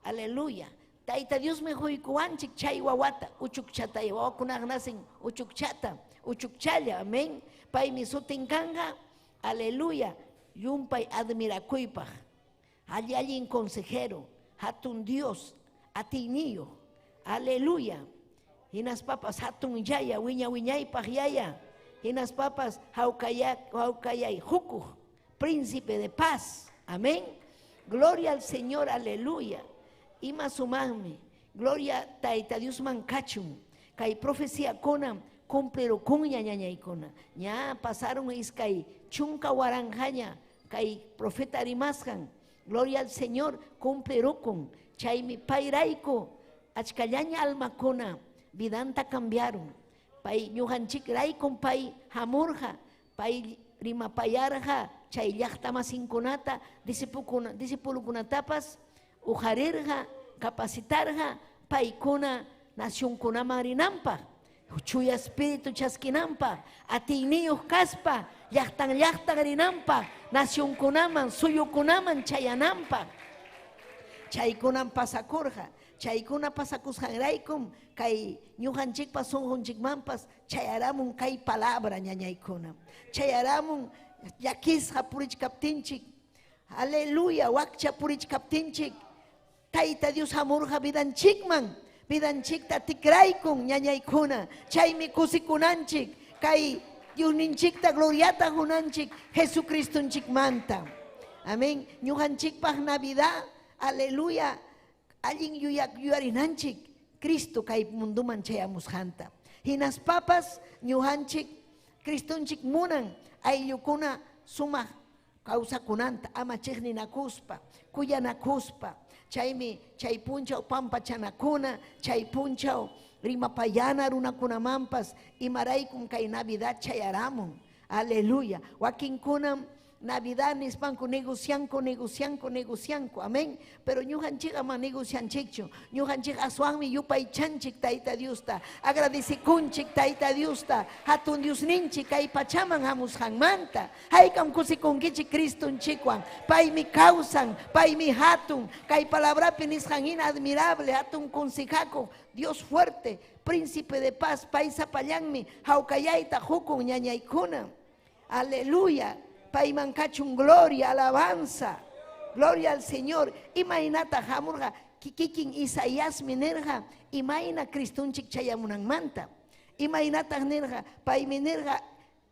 Aleluya. Tayta Diosmi huykuwanchik chay wawata, uchukchata, wawakunaqa nacen uchukchata, uchukchalla, amén. Paymi sutin kanqa, aleluya, llumpay admirakuypaq. Alli allin consejero, hatun Dios, atiyniyuq, aleluya. Hinaspapas hatun yaya, wiña wiñaypaq yaya. Hinaspapas hawkayay hukuq, príncipe de paz, amén. Gloria al Señor, aleluya. Ima sumaqmi, gloria Tayta Diosman kachun. Kay profeciakuna cumplirukunña ñañaykuna. Ña pasaron iskay chunka waranqaña kay profeta rimasqan. Gloria al Señor, cumplirukun. Chaymi payrayku achkallaña almakuna vidanta cambiaron. Pay ñuqanchikraykum pay hamurqa, pay rimapayarqa chay llaqta masinkunata, discipulukunatapas uqarirqa, capacitarqa paykuna nacionkunaman rinanpaq, Chuya Espíritu chaskinanpaq, atiyniyuq kaspa, llaqtan llaqtan rinanpaq, nacionkunaman, suyukunaman chayananpaq. Chaykunam pasakurqa. Chaykuna pasakusqanraykum kay ñuqanchikpas sunqunchikmanpas chayaramun kay palabra ñañaykuna. Chayaramun llakisqa purichkaptinchik. Aleluya, wakcha purichkaptinchik. Tayta Dios hamurqa vidanchikman, vidanchikta tikraykun ñañaykuna. Chaymi kusikunanchik kay Diosninchikta gloriata hunanchik Jesucristonchikmanta. Amén. Ñuqanchikpaq Navidad, aleluya, allin yuyarinanchik Cristo kay munduman chayamusqanta. Hinaspapas ñuqanchik Cristonchik munan ayllukuna sumaq kawsakunanta ama chiqninakuspa, kuyanakuspa. Chaymi chay punchaw pampachanakuna, chay punchaw rimapayana runakunamanpas imaraykum kay Navidad chayaramun. Aleluya. Wakinkunam Navidad nispanku negocianku, negocianku, negocianku. Amén. Pero ñuqanchik ama negocianchikchu. Ñuqanchik aswanmi yupaychanchik Tayta Diosta. Agradecikunchik Tayta Diosta. Hatun Diosninchik kay pachaman hamusqanmanta. Haykam kusikunkichik Cristonchikwan. Paymi kawsan, paymi hatun. Kay palabrapi nisqan hina admirable, hatun consejakuq, Dios fuerte, príncipe de paz, pay sapallanmi, hawkayayta hukun ñañaykuna. Aleluya. Payman kachun gloria, alabanza. Gloria al Señor. Imaynata hamurqa kikin Isaíasmi nirqa imayna Cristonchik chayamunanmanta. Imaynataq nirqa paymi nirqa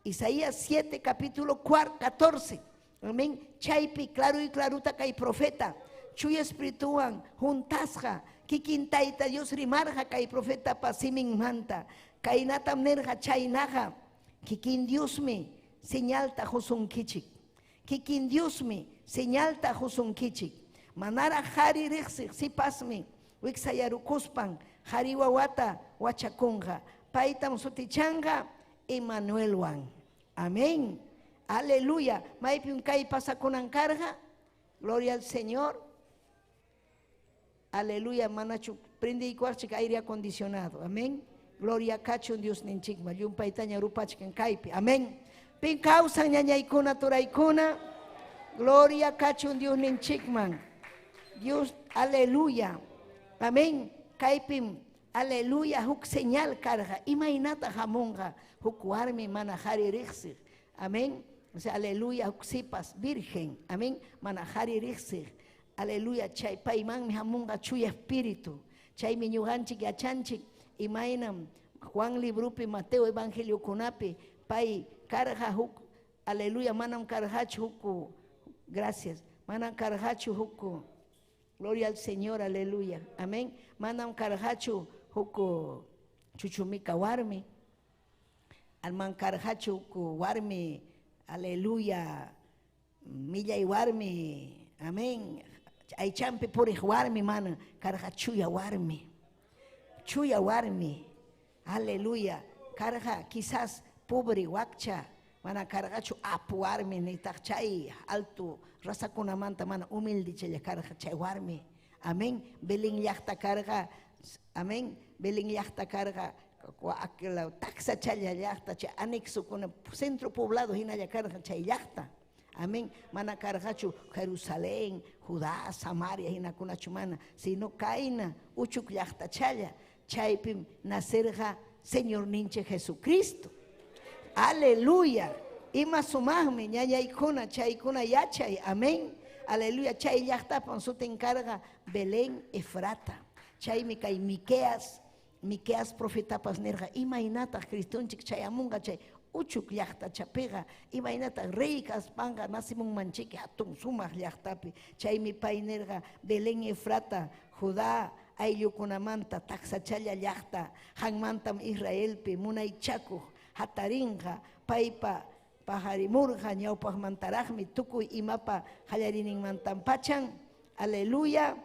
Isaías 7 capítulo 14. Amén. Chaypi claro y claruta kay profeta Chuya Espirituwan juntasqa kikin Tayta Dios rimarqa kay profeta siminmanta. Kaynatam nirqa chaynaqa kikin Diosmi señalta husunkichik. Kikin Diosmi señalta husunkichik. Manaraq qhari riqsiq sipasmi wiksayarukuspan qhari wawata wachakunqa. Paytam sutichanqa Emmanuelwan. Amén. Aleluya. Maypim kay pasakunan karqa. Gloria al Señor. Aleluya, manachu prendiykuwaqchik aire acondicionado. Amén. Gloria kachun Diosninchikma, llumpaytaña rupachkan kaypi. Amén. Pin kawsan ñañaykuna turaykuna. Gloria kachun Diosninchikman. Dios, aleluya. Amén. Kaypim, aleluya, huk señal karqa. Imaynata hamunqa huk warmi mana qhari riqsiq. Amén. O sea, aleluya, huk sipas virgen. Amén. Mana qhari riqsiq. Aleluya, chay paymanmi hamunqa chuya espíritu. Chaymi ñuqanchik yachanchik imaynam Juan librupi, Mateo evangeliokunapi pay karqa huk, aleluya, manam karqachu huk, gracias, manam karqachu huk, gloria al Señor, aleluya, amén, manam karqachu huk chuchumika warmi, alman karqachu huk warmi, aleluya, millay warmi, amén, aychampi puriq warmi mana karqa chuya warmi, chuya warmi, aleluya, karqa quizás pobre wakcha, mana karqachu apu warmi, nitaq chay alto razakunamanta mana humilde chaylla karqa chay warmi, amén, Belén llaqta karqa, amén, Belén llaqta karqa, taxa chaylla llaqta, chay anexokuna, centro poblado hinalla karqa chay llaqta. Amén. Mana karqachu Jerusalén, Judá, Samaria hinakunachu mana, sino kayna uchuk llaqtachalla, chaypim nacerqa Señorninchik Jesucristo. Aleluya. Ima sumaqmi ñañaykuna chaykuna yachay. Amén. Aleluya. Chay llaqtapan sutin karqa Belén Efrata. Chaymi kay Miqueas, Miqueas profetapas nirqa imaynataq Cristonchik chayamunqa chay uchuk llaqtachapiqa, imaynataq rey kaspanqa nacimunmanchiki hatun sumaq llaqtapi. Chaymi pay nirqa Belén Efrata, Judá ayllukunamanta taksachalla llaqta, hanmantam Israelpi munaychakuq hatarinqa, paypa pajarimurqa ñawpaqmantaraqmi tukuy imapa qallarininmantam pachan. Aleluya,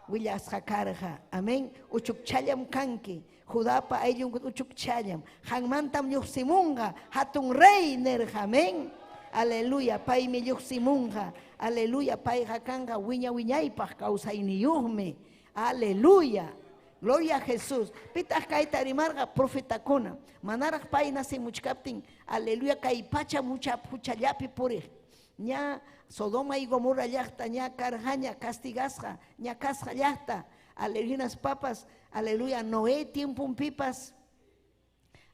willasqa karqa. Amén. Uchukchallam kanki. Judapa ayllun uchukchallam. Hanmantam lluqsimunqa hatun rey nirqa. Amén. Aleluya, paymi lluqsimunqa. Aleluya, payqa kanqa wiña wiñaypaq kawsayniyuqmi. Aleluya. Gloria a Jesús. Pitaq kayta rimarqa profetakuna. Manaraq pay nacimuchkaptin, aleluya, kay pacha mucha huchallapi puriq. Ña Sodoma y Gomorra llaqta, ña karqaña castigasqa, ña kasqa llaqta. Aleluya, papas, aleluya, Noé tiemponpipas.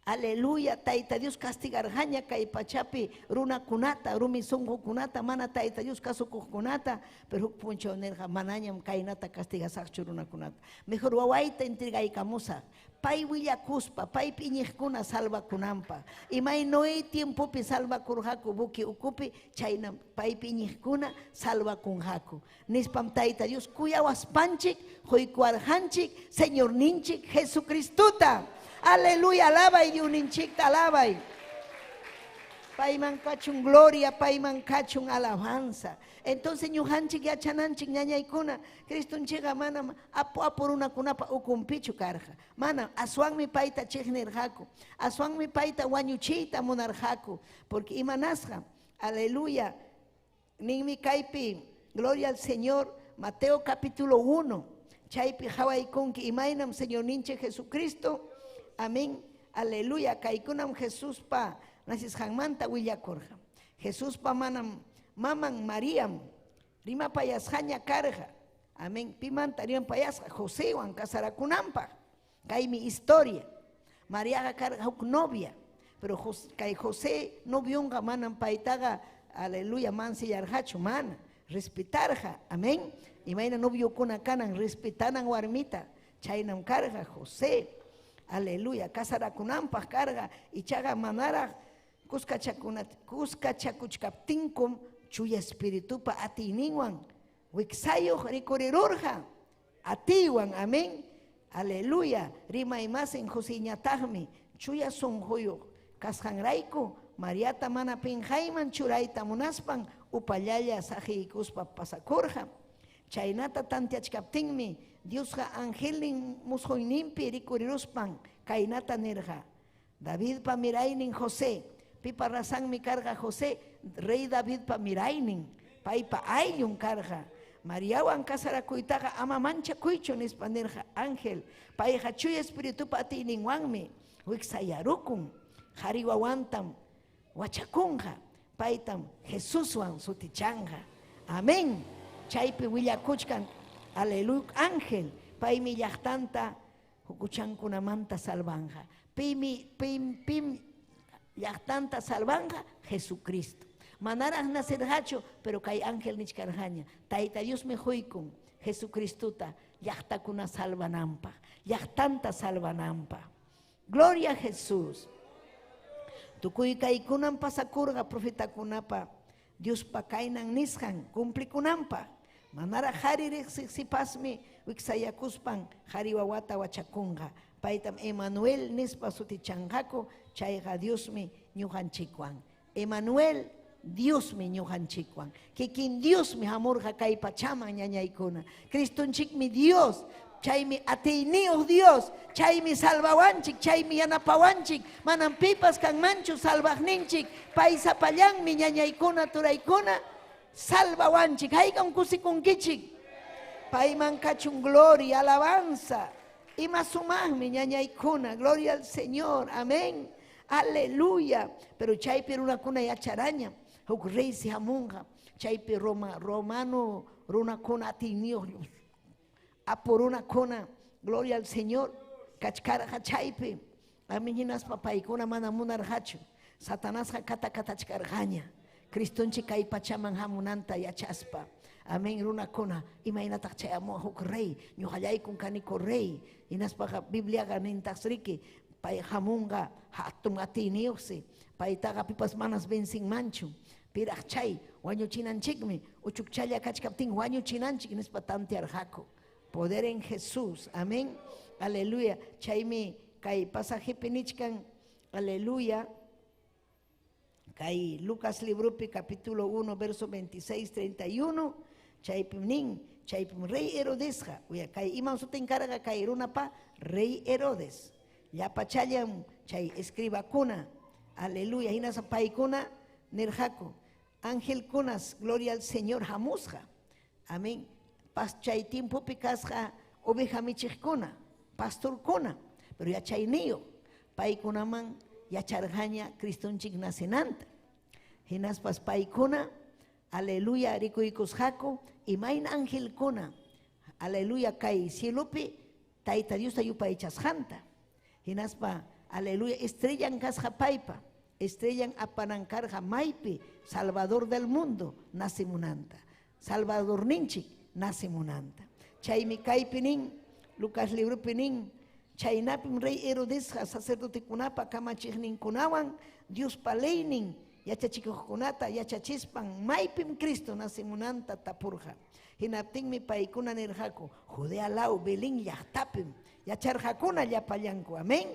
Aleluya, Tayta Dios castigarqaña kay pachapi runakunata, rumi sunqukunata, mana Tayta Dios kasukuqkunata, pero huk punchaw nirqa manañam kaynata castigasaqchu runakunata. Mejor wawayta entregaykamusaq. Pay willakuspa, pay iñiqkuna salvakunanpaq. Imay Noé tiempopi salvakurqaku buki ukupi, chaynam paypi iñiqkuna salvakunqaku. Nispam Tayta Dios kuyawaspanchik, quykuwarqanchik, Señorninchik Jesucristuta. Aleluya, alabay Diosninchikta, alabay. Payman kachun gloria, payman kachun alabanza. Entonces ñuqanchik yachananchik ñañaykuna, Cristonchikqa manam apu apu runakunapa ukunpichu karqa. Manam, aswanmi payta chiqnirqaku, aswanmi payta wañuchiyta munarqaku, porque imanasqa, aleluya, ninmi kaypi, gloria al Señor, Mateo capítulo 1, chaypi qhawaykunki imaynam Señorninchik Jesucristo. Amén, aleluya, kaykunam Jesuspa nacisqanmanta willakurqa. Jesuspa manam maman Mariam rimapayasqaña karqa. Amén, pimanta rimapayasqa Josewan casarakunanpaq. Kaymi historia. Mariaqa karqa huk novia, pero kay José novionqa manam paytaqa, aleluya, mansillarqachu, mana, respetarqa. Amén. Imayna noviokuna kanan respetanan warmita, chaynam karqa José. Aleluya, casarakunanpaq karqa, ichaqa manaraq kuskachakuchkaptinkum chuya espiritupa atiyninwan wiksayuq rikurirurqa atiywan. Amén. Aleluya, rimaymasin Joseñataqmi chuya sunquyuq kasqanrayku Mariata mana pinqayman churayta munaspan upallalla saqiykuspa pasakurqa. Chaynata tanteachkaptinmi Diosqa angelnin musquyninpi rikuriruspan kaynata nirqa: Davidpa miraynin José, pipa razanmi karqa José, rey Davidpa miraynin, paypa ayllun karqa. Mariawan kasarakuytaqa ama manchakuychu nispa nirqa ángel. Payqa Chuya Espiritupa atiyninwanmi wiksayarukun. Qari wawantam wachakunqa, paytam Jesuswan sutichanqa. Amén. Chaypi willakuchkan, aleluya, ángel, paymi llaqtanta hukuchankunamanta salvanqa. Pimi, pim, pim llaqtanta salvanqa? Jesucristo. Manaraq nacerqachu, pero kay ángel nichkarqaña. Tayta Diosmi huykun Jesucristota llaqtakuna salvananpaq, llaqtanta salvananpaq. Gloria a Jesús. Tukuy kaykunam pasakurqa profetakunapa Diospa kaynan nisqan cumplikunanpaq. Manaraq qari riqsiq sipasmi wiksayakuspan qari wawata wachakunqa. Paytam Emanuel nispa sutichanqaku, chayqa Diosmi ñuqanchikwan. Emanuel, Diosmi ñuqanchikwan. Kikin Diosmi hamurqa kay pachaman, ñañaykuna. Cristonchikmi Dios, chaymi atiyniyuq Dios, chaymi salvawanchik, chaymi yanapawanchik. Manam pipas kanmanchu salvaqninchik, pay sapallanmi, ñañaykuna, turaykuna, salvawanchik. Haykam kusikunkichik. Payman kachun gloria, alabanza. Ima sumaqmi, ñañaykuna, gloria al Señor, amén. Aleluya. Pero chaypi runakuna yacharaña, huk reysi hamunqa. Chaypi Roma, romano runakuna atiyniyuq apu runakuna, gloria al Señor, kachkarqa chaypi. Amén. Hinaspa paykuna mana munarqachu. Satanasqa katakatachkarqaña. Cristonchik kay pachaman hamunanta yachaspa. Amén, runakuna, imaynataq chayamuwan huk rey, ñuqallaykun kaniku rey. Hinaspaqa Bibliaqa nintaqsriki, pay hamunqa hatun atiyniyuqsi, paytaqa pipas manas vencinmanchu. Piraq chay wañuchinanchikmi, uchukchalla kachkaptin wañuchinanchik nispa tantearqaku. Poder en Jesús, amén, aleluya. Chaymi kay pasajepi nichkan, aleluya, kay Lucas libropi capítulo 1, verso 26, 31, chaypim nin, chaypim rey Herodesqa, uya kay imam sutin karqa kay runapa? Rey Herodes. Llapachallam chay escribakuna, aleluya, hinaspa paykuna nirqaku, angelkunas, gloria al Señor, hamusqa. Amén. Pas chay tiempopi kasqa oveja michiqkuna, pastorkuna, pero yachayniyuq, paykunaman yacharqaña Cristonchik nacenanta. Hinaspas paykuna, aleluya, rikuykusqaku imayna angelkuna, aleluya, kay cielopi Tayta Diosta yupaychasqanta. Hinaspa, aleluya, estrellan kasqa paypa, estrellan apanan karqa maypi Salvador del mundo nacimunanta, Salvadorninchik nacimunanta. Chaymi kaypi nin, Lucas libropi nin, chaynapim rey Herodesqa sacerdotekunapa kamachiqninkunawan Diospa leynin yachachikuqkunata yachachispan maypim Cristo nacimunanta tapurqa. Hinaptinmi paykuna nirqaku, Judea law Belén llaqtapim. Yacharqakuna llapallanku, amén.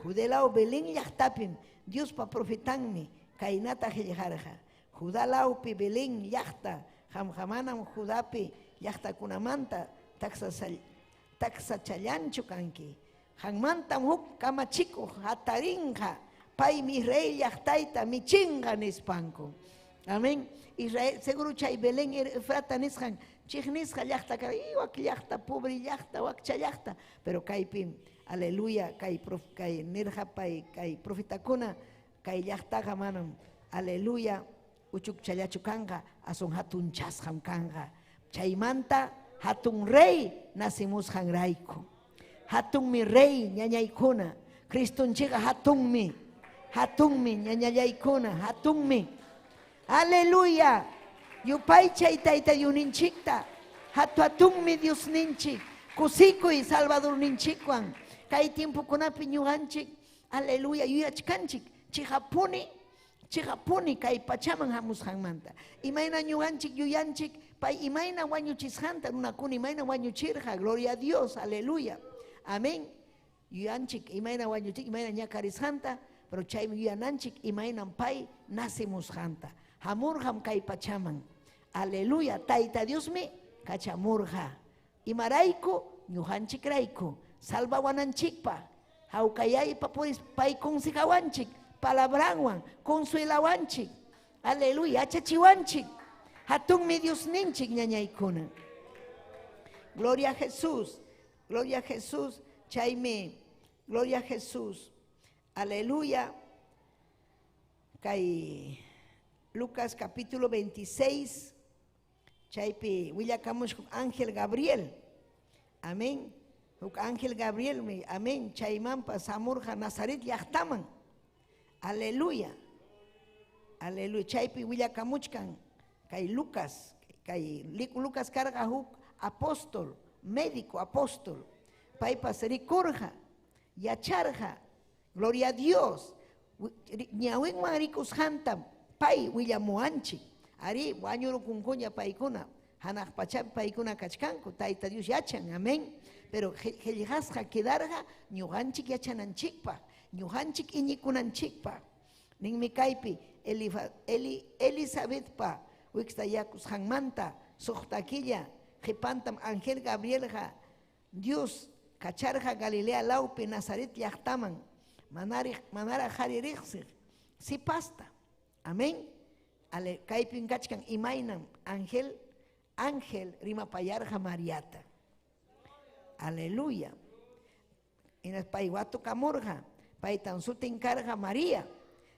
Judea law Belén llaqtapim Diospa profetanmi kaynata qillqarqa. Judá lawpi Belén llaqta, qamqa manam Judapi llaqtakunamanta taksachallanchu kanki. Qanmantam huk kamachikuq hatarinqa, paymi Israel llaqtayta michinqa nispanku. Amén. Israel, seguro chay Belén Efrata nisqan chiqnisqa llaqta karqa, wak llaqta, pobre llaqta, wakcha llaqta. Pero kaypim, aleluya, kay kay nirqa pay kay profetakuna, kay llaqtaqa manam, aleluya, uchukchallachu kanqa, asun hatunchasqam kanqa. Chaymanta hatun rey nacimusqanrayku. Hatunmi rey, ñañaykuna. Cristonchikqa hatunmi. Hatunmi, ñañallaykuna, hatunmi. Aleluya. Yupaychay Tayta Diosninchikta. Hatu hatunmi Diosninchik. Kusikuy Salvadorninchikwan. Kay tiempokunapi ñuqanchik, aleluya, yuyachkanchik. Chiqapuni, chiqapuni kay pachaman hamusqanmanta. Imayna ñuqanchik yuyanchik, pay imayna wañuchisqanta, runakuna imayna wañuchirqa, gloria a Dios, aleluya. Amén. Yuyanchik imayna wañuchik, imayna ñakarisqanta, pero chaymi yuyananchik imaynam pay nacimusqanta. Hamurqam kay pachaman. Aleluya, Tayta Diosmi kachamurqa. Imarayku? Ñuqanchikrayku, salvawananchikpa. Hawkayaypa puris pay consejawanchik, palabranwan consuelawanchik. Aleluya, yachachiwanchik. Hatunmi Diosninchik ñañaykuna. Gloria a Jesús. Gloria a Jesús. Chaymi. Gloria a Jesús. Aleluya. Kay Lucas capítulo 26. Chaypi willakamushqa Ángel Gabriel. Amén. Huk Ángel Gabriel mi. Amén. Chaymanpas hamurqa Nazaret llaqtaman. Aleluya. Aleluya. Chaypi willakamuchkan kay Lucas, kay Lucas karqa huk apóstol, médico apóstol. Paypas rikurqa, yacharqa. Gloria a Dios. Ñawinwan rikusqantam pay willamuwanchik. Ari wañurukunkuña paykuna. Hanaq pachapi paykuna kachkanku. Tayta Dios yachan. Amén. Pero qillqasqa quedarqa ñuqanchik yachananchikpaq, ñuqanchik iñikunanchikpaq. Ninmi kaypi Elizabethpa wiksayakusqanmanta suqta killa qipantam Ángel Gabrielqa Dios kacharqa Galilea lawpi Nazaret llaqtaman manaraq qhari riqsiq sipasta. Amén. Kaypim kachkan imaynam ángel rimapayarqa Mariata. Aleluya. Pay watukamurqa, paytan sutin karqa María.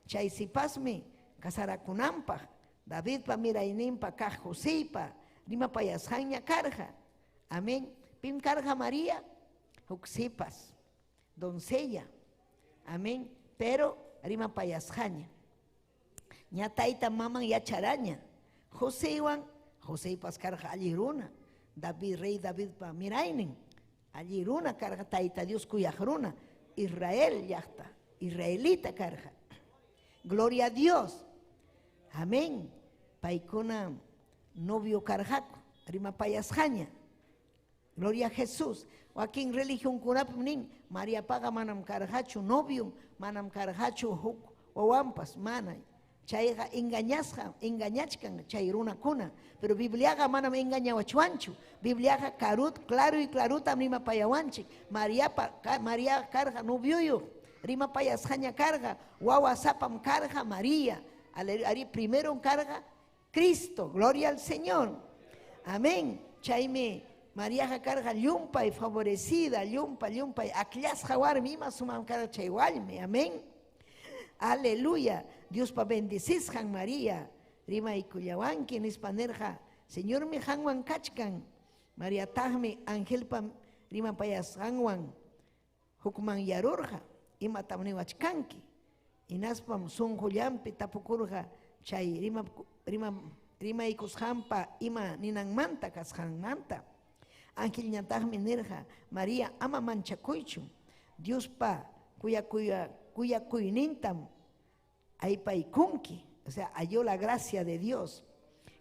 Chay sipasmi kasarakunanpaq Davidpa mirayninpa kaq Joseypa rimapayasqanña karqa. Amén. Pim karqa María? Huk sipas, doncella. Amén. Pero rimapayasqaña. Ña tayta maman yacharaña. Joseywan, Joseypas karqa allin runa. David, rey Davidpa miraynin. Allin runa karqa tayta Dios kuyaq runa. Israel llaqta, israelita karqa. Gloria a Dios. Amén. Paykuna novio karqaku, rimapayasqaña. Gloria a Jesús. Wakin religionkunapim nin, Mariapaqa manam karqachu novio, manam karqachu huk wawanpas, mana. Chayqa engañasqa, engañachkan chay runakuna. Pero Bibliaqa manam engañawachwanchu. Bibliaqa karut, claro y clarutam rimapayawanchik. María karqa novioyuq, rimapayasqaña karqa, wawasapam karqa María. Ari primero carga Cristo, gloria al Señor. Amén. Chaymi Mariaqa karqa llumpay favorecida, llumpay akllashqa warmi ima sumaq karqa chay warmi. Amén. Aleluya. Diospa bendecisqan María. Rimaykullawanki nispa nirqa, Señormi qanwan kachkan. Mariataqmi angelpa rimapayasqanwan hukmanyarurqa. Imatam niwachkanki. Hinaspam sunqullanpi tapukurqa chay rimaykusqanpa ima ninanmanta kasqanmanta. Angelñataqmi nirqa, María, ama manchakuychu. Diospa kuyakuynintam aypaykunki. O sea, halló la gracia de Dios.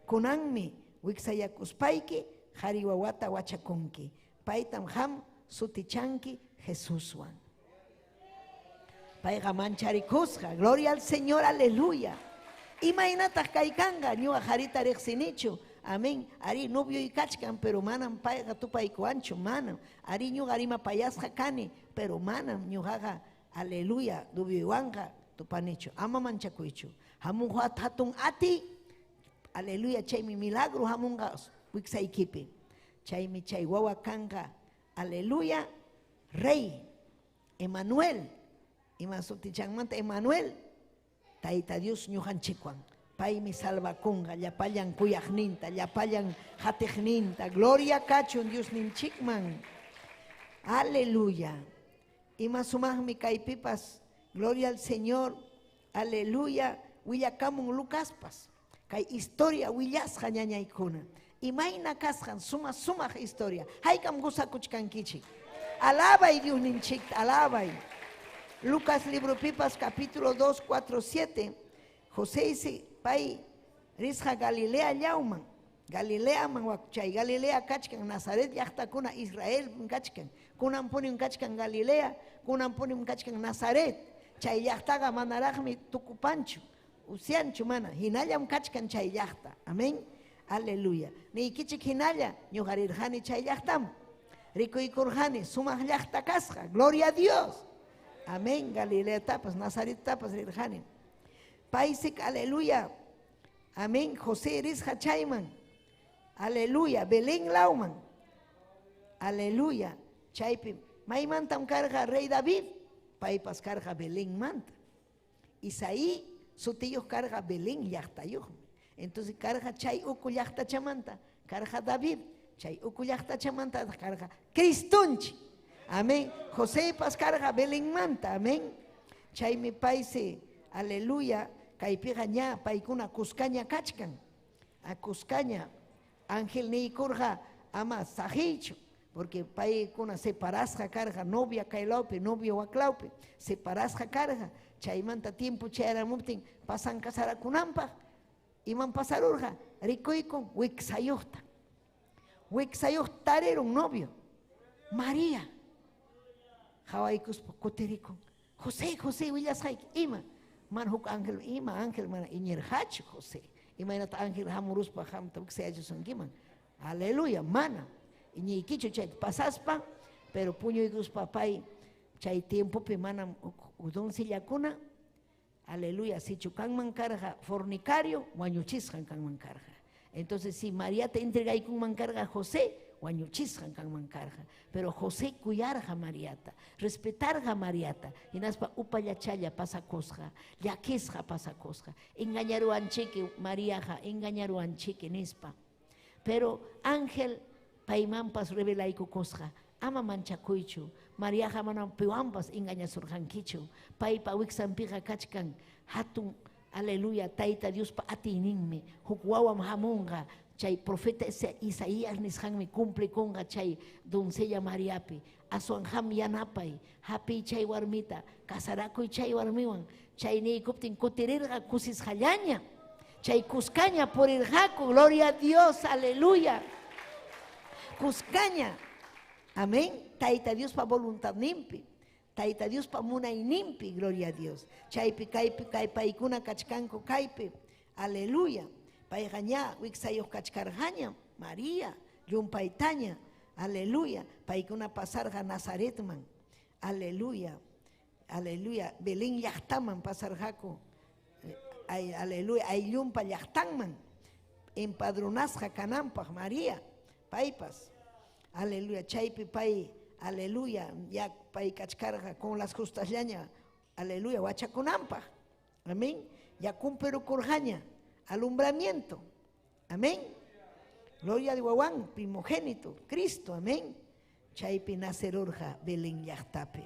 Kunanmi wiksayakuspayki qhari wawata wachakunki. Paytam qam sutichanki Jesuswan. Payqa mancharikusqa. Gloria al Señor, aleluya. Imaynataq kaykanqa ñuqa qharita riqsinichu. Amén. Ari novio y kachkan, pero manam payqa tupaykuwanchu, manam. Ari ñuqa rimapayasqa kani, pero manam ñuqaqa, aleluya, novioywanqa tupanichu. Ama manchakuychu. Hamunqa hatun ati, aleluya, chaymi milagro hamunqa wiksaykipi. Chaymi chay wawa kanqa, aleluya, rey, Emanuel. Ima sutichanmanta Emanuel, Tayta Dios ñuqanchikwan. Paymi salvakunqa llapallan kuyaqninta, llapallan hatiqninta. Gloria kachun Dios ninchikman. Aleluya. Ima sumaqmi kaypipas, gloria al Señor, aleluya, willakamun Lucaspas. Kay historia willasqa ñañaykuna. Imayna kasqan suma sumaq historia. Haykam gusakuchkankichik. Alabay Dios ninchikta, alabay. Lucas libro pipas capítulo 2, 4, 7. José dice, pay risqa Galilea llawman. Galileaman chay Galilea kachkan, Nazaret llaqtakuna Israel kachkan. Kunan punim kachkan Galilea, kunan punim kachkan Nazaret. Chay llaqtaqa manaraqmi tukupanchu, usianchu mana, hinallam kachkan chay llaqta. Amén. Aleluya. Niykichik hinalla ñuqarirqani chay llaqtaman. Rikuykurqani sumaq llaqta kasqa. Gloria a Dios. Amén. Galilea tapas, Nazaret tapas rirqani. Paysik, aleluya. Amén. José risqa chayman. Aleluya. Belén lawman. Aleluya. Chaypi maymantam karqa rey David, paypas karqa Belenmanta. Isaí sutiyuq karqa Belén llaqtayuqmi. Entonces karqa chay uku llaqtachamanta, karqa David, chay uku llaqtachamanta karqa Cristonchik. Amén. Josepas karqa Belenmanta. Amén. Chaymi paysi, aleluya, kaypiqa ña paykuna kuskaña kachkan. A kuskaña ángel niykurqa ama saqiychu, porque paykuna separasqa karqa novia kaylawpi, novio waklawpi, separasqa karqa. Chaymanta tiempo chayaramuptin pasan casarakunanpaq, iman pasarurqa, rikuykun wiksayuqta. Wiksayuq tarirun novio, María. Qhawaykuspa kutirikun. José, José, willasqayki, ima? Mana huk ángel, ima ángel mana iñirqachu José. Imaynata ángel hamuruspa qamta wiksayachisunkiman. Aleluya, mana. Iñiykichu chayta pasaspa, pero puñuykuspa pay chay tiempopi manam doncellakuna, aleluya, sichu kanman karqa fornicario, wañuchisqan kanman karqa. Entonces, si Mariata entregaykunman karqa José, wañuchisqan kanman karqa. Pero José kuyarqa Mariata, respetarqa Mariata, hinaspa upallachalla pasakusqa, llakisqa pasakusqa. Engañaruwanchiki Mariaqa, engañaruwanchiki nispa. Pero ángel paymanpas revelaykukusqa, ama manchakuychu, Mariaqa manam piwanpas engañasurqankichu, paypa wiksanpiqa kachkan hatun, aleluya, Tayta Diospa atiyninmi, huk wawam hamunqa, chay profeta Isaías nisqanmi cumplikunqa chay doncella Mariapi, aswan ham yanapay, hapiy chay warmita, casarakuy chay warmiwan, chay niykuptin kutirirqa kusisqallaña, chay kuskaña purirqaku, gloria a Dios, aleluya, kuskaña, amén, Tayta Diospa voluntadninpi, Tayta Diospa munayninpi, gloria a Dios, chaypi kaypi kay paykuna kachkanku kaypi, aleluya, payqa ña wiksayuq kachkarqaña, María, llumpaytaña, aleluya, paykuna pasarqa Nazaretman, aleluya, aleluya, Belén llaqtaman pasarqaku, aleluya, ayllunpa llaqtanman, empadronasqa kananpaq María, paypas, aleluya, chaypi pay, aleluya, ya pay kachkarqa con las justasllaña, aleluya, wachakunanpaq, amén, ya cumplirukurqaña, alumbramiento, amén, gloria de wawan, primogénito, Cristo, amén, chaypi nacerurqa Belén llaqtapi,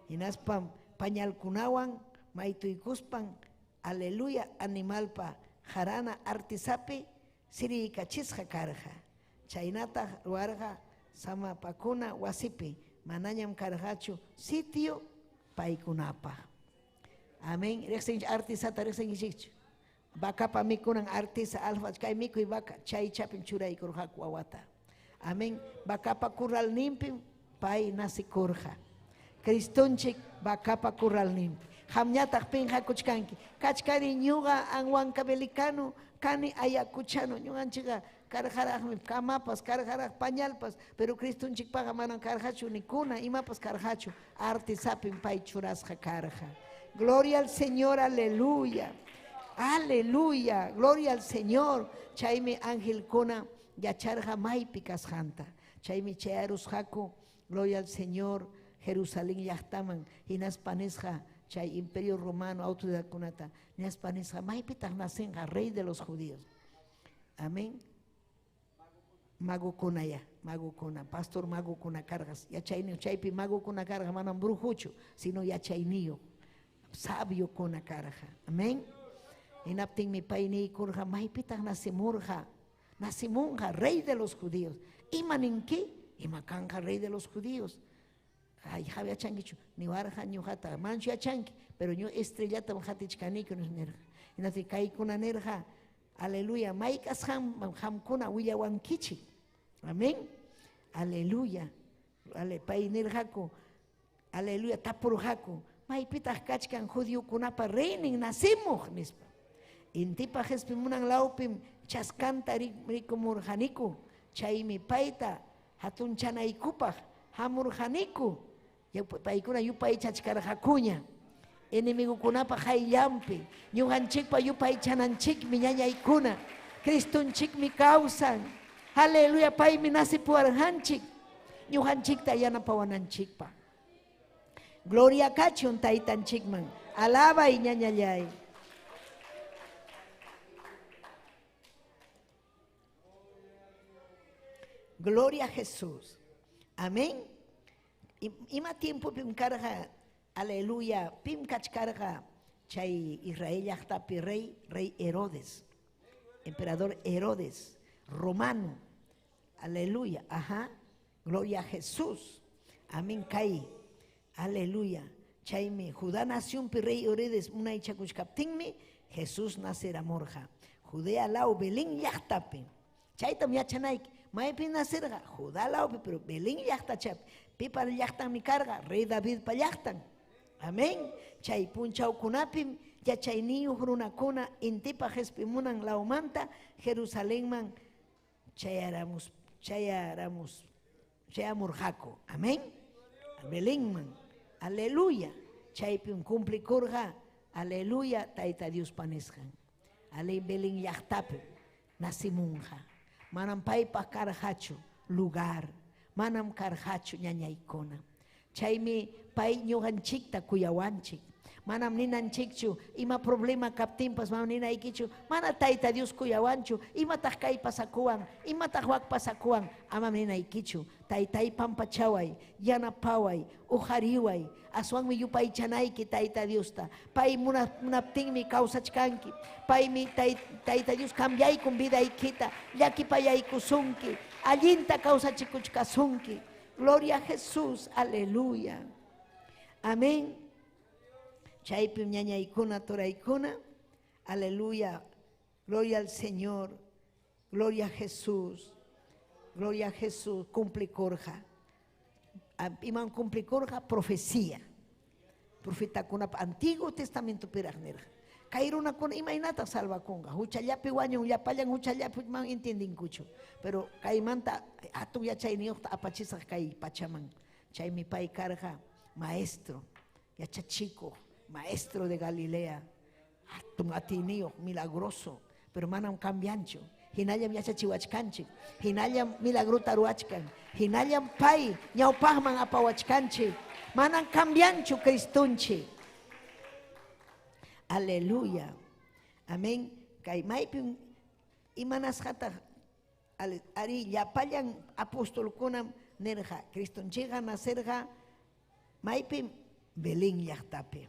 hinaspa pañalkunawan maytuykuspan, aleluya, animalpa jarana artisapi siriykachisqa karqa, chaynataq ruwarqa samapakuna wasipi, manañam karqachu sitio paykunapaq. Amén. Riqsinchik artisata, riqsinkichikchu. Vacapa mikunan artisa, alfa, kay mikuy vaca, chay chapin churaykurqaku wawata. Amén. Vacapa kurralninpi pay nasikurqa. Cristonchik vacapa kurralninpi. Qamñataq pinqakuchkanki. Kachkani ñuqa anhuancavelicano, kani ayacuchano, ñuqanchikqa karqaraqmi kamapas, karqaraq pañalpas, pero Cristonchikpaqa manam karqachu nikuna, imapas karqachu, artisapin pay churasqa karqa. Gloria al Señor, aleluya. Aleluya, gloria al Señor. Chaymi angelkuna yacharqa maypi kasqanta. Chaymi chayarusqaku, gloria al Señor, Jerusalén llaqtaman, hinaspa nisqa chay imperio romano autoridadkunata, hinaspa nisqa maypitaq nacinqa rey de los judíos. Amén. Magukuna ya, magukuna, pastor magukuna karqas, yachayniyo, chaypi magukuna karqa manam brujuchu, sino yachayniyo, sabio kuna karqa. Amén. Hinaptinmi pay niykurqa maypitaq nacimurqa, nacimunqa rey de los judíos. Ima ninki? Ima kanqa rey de los judíos. Ay, javi yachankichu, niwarqa ñuqata, manchu yachanki, pero ñu estrellatam hatichkaniku nirqa. Hinaptin kaykuna nirqa, aleluya, maykasqam qamkuna willawankichik. Amén. Aleluya. Ale, pay nirqaku, aleluya, tapurqaku, maypitaq kachkan judiokunapa reynin nacimuq nispa. Intipa qhispimunan lawpim chaskanta rikumurqaniku, chaymi payta hatunchanaykupaq hamurqaniku. Paykuna yupaychachkarqakuña. Enemigukunapa qayllanpi ñuqanchikpa yupaychananchikmi ñañaykuna. Cristonchikmi kawsan. Aleluya, paymi nasipuwarqanchik ñuqanchikta yanapawananchikpa. Gloria kachun taytanchikman. Alabay ñañallay. Gloria a Jesús. Amén. Ima tiempo pim karqa, aleluya, pim kachkarqa chay Israel llaqtapi rey, rey Herodes, emperador Herodes, romano. Aleluya, ajá. Gloria a Jesús. Amén, kay. Aleluya. Chaymi Judá nacionpi rey Herodes munaychakuchkaptinmi Jesús naceramurqa. Judea law Belén llaqtapi. Chaytam yachanayki. Maypi nacerqa Judá lawpi, pero Belén llaqtachapi. Pipa llaqtanmi karqa, rey Davidpa llaqtan. Amén. Chay punchawkunapim yachayniyuq runakuna intipa qespimunan lawmanta Jerusalenman chayamurqaku. Amén. Belenman. Aleluya. Chaypim cumplikurqa. Aleluya. Tayta Diospa nisqan. Ale Belén llaqtapi nacimunqa. Manam paypaq karqachu lugar. Manam karqachu ñañaykuna. Chaymi pay ñuqanchikta kuyawanchik. Manam ninanchikchu ima problema kaptinpas manam ninaykichu. Mana Tayta Dios kuyawanchu. Imataq kay pasakuwan, imataq wak pasakuwan, amam ninaykichu. Taytay pampachaway, yanapaway, uqariway, aswanmi yupaychanayki Tayta Diosta. Pay munaptinmi kawsachkanki. Paymi Tayta Dios cambiaykun vidaykita, llakipayaykusunki, allinta kawsachikuchkasunki. Gloria a Jesús, aleluya. Amén. Chaypim ñañaykuna, turaykuna, aleluya, gloria al Señor, gloria a Jesús, gloria a Jesús, cumplikurqa. Iman cumplikurqa profecía. Profetakunapa Antiguo Testamento piraq nirqa. Kay runakuna imaynataq salvakunqa, huchallapi wañun, llapallan huchallapi man entiendinkuchu. Pero kaymanta hatun yachayniyuqta apachisaq kay pachaman. Chaymi pay karqa maestro, yachachikuq, maestro de Galilea, hatun atiyniyuq, milagroso, pero manam cambianchu. Hinallam yachachiwachkanchik, hinallam milagrota ruwachkan, hinallam pay ñawpaqman apawachkanchik, manam cambianchu Cristonchik. Aleluya. Amén. Kay maypim imanasqataq ari llapallan apostolkunam nirqa, Cristonchikqa nacerqa maypim Belén llaqtapi.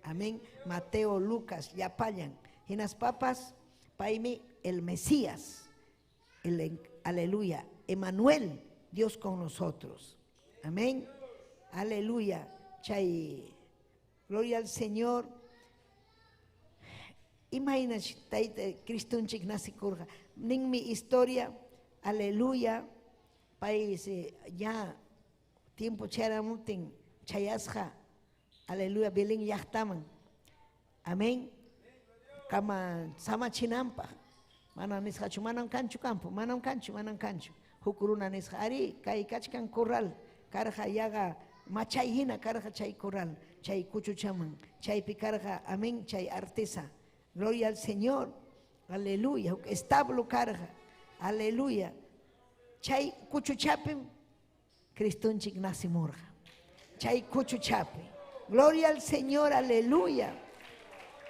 Amén. Mateo, Lucas, llapallan. Hinaspapas paymi el Mesías, el, aleluya, Emanuel, Dios con nosotros. Amén. Aleluya. Chay, gloria al Señor. Imagina tayta Cristonchik nasikurqa. Ninmi historia, aleluya, pay ya tiempo chayaramutin chayasqa, aleluya, Belén llaqtaman. Amén. Kama samachinanpaq. Manam nisqachu, manam kanchu campo, manam kanchu, manam kanchu. Huk runa nisqa, ari kay kachkan corral, karqa yaqa machay hina karqa chay corral, chay kuchuchaman, chaypi karqa, amén, chay artesa. Gloria al Señor, aleluya, establo karqa, aleluya. Chay kuchuchapim Cristonchik nacimurqa. Chay kuchuchapi. Gloria al Señor, aleluya.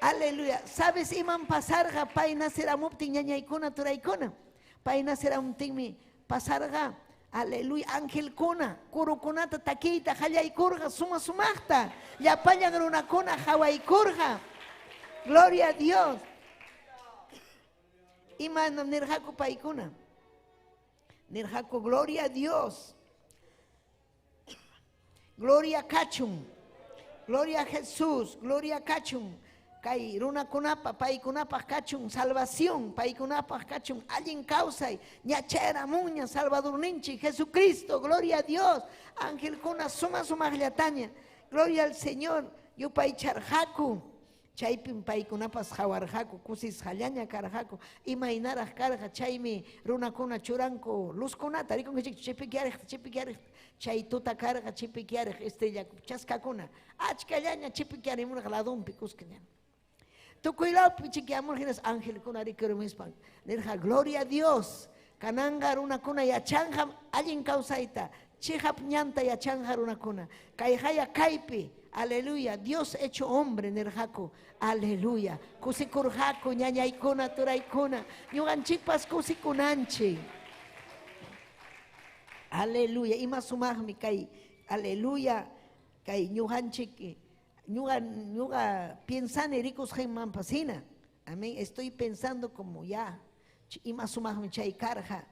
Aleluya. ¿Sabes iman pasarqa pay naceramuptin ñañaykuna turaykuna? Pay naceramuptinmi pasarqa, aleluya, angelkuna, kurukunata takiyta qallaykurqa suma sumaqta, llapallan runakuna hawaykurqa. Gloria a Dios. Imanam nirqaku paykuna? Nirqaku, gloria a Dios. Gloria kachun. Gloria a Jesús, gloria kachun. Kay runakunapa, paykunapaq kachun, salvación, paykunapaq kachun, allin kawsay, ñachayramunña, Salvadorninchik, Jesucristo, gloria a Dios. Angelkuna suma sumaqllataña, gloria al Señor, yupaycharqaku. Chaypim paykunapas qawarqaku, kusisqallaña karqaku. Imaynaraq karqa, chaymi runakuna churanku luzkunata, rikunkichikchu chipikyariqta, chipikyariqta. Chay tuta karqa chipikyariq estrella chaskakuna, achkallaña chipikyarimurqa ladonpi kuskaña. Tukuy lawpi chikyamurqa hinas angelkuna rikurumispan nirqa, Gloria a Dios, kananqa runakuna yachanqam allin kawsayta, chiqap ñanta yachanqa runakuna. Kayqaya kaypi, aleluya, Dios hecho hombre nirqaku, aleluya. Kusikurqaku ñañaykuna, turaykuna, ñuqanchikpas kusikunanchik. Aleluya, ima sumaqmi kay, aleluya, kay ñuqanchik, ñuqa, ñuqa piensani rikusqaymanpas hina. Amén, estoy pensando como ya, ima sumaqmi chay karqa,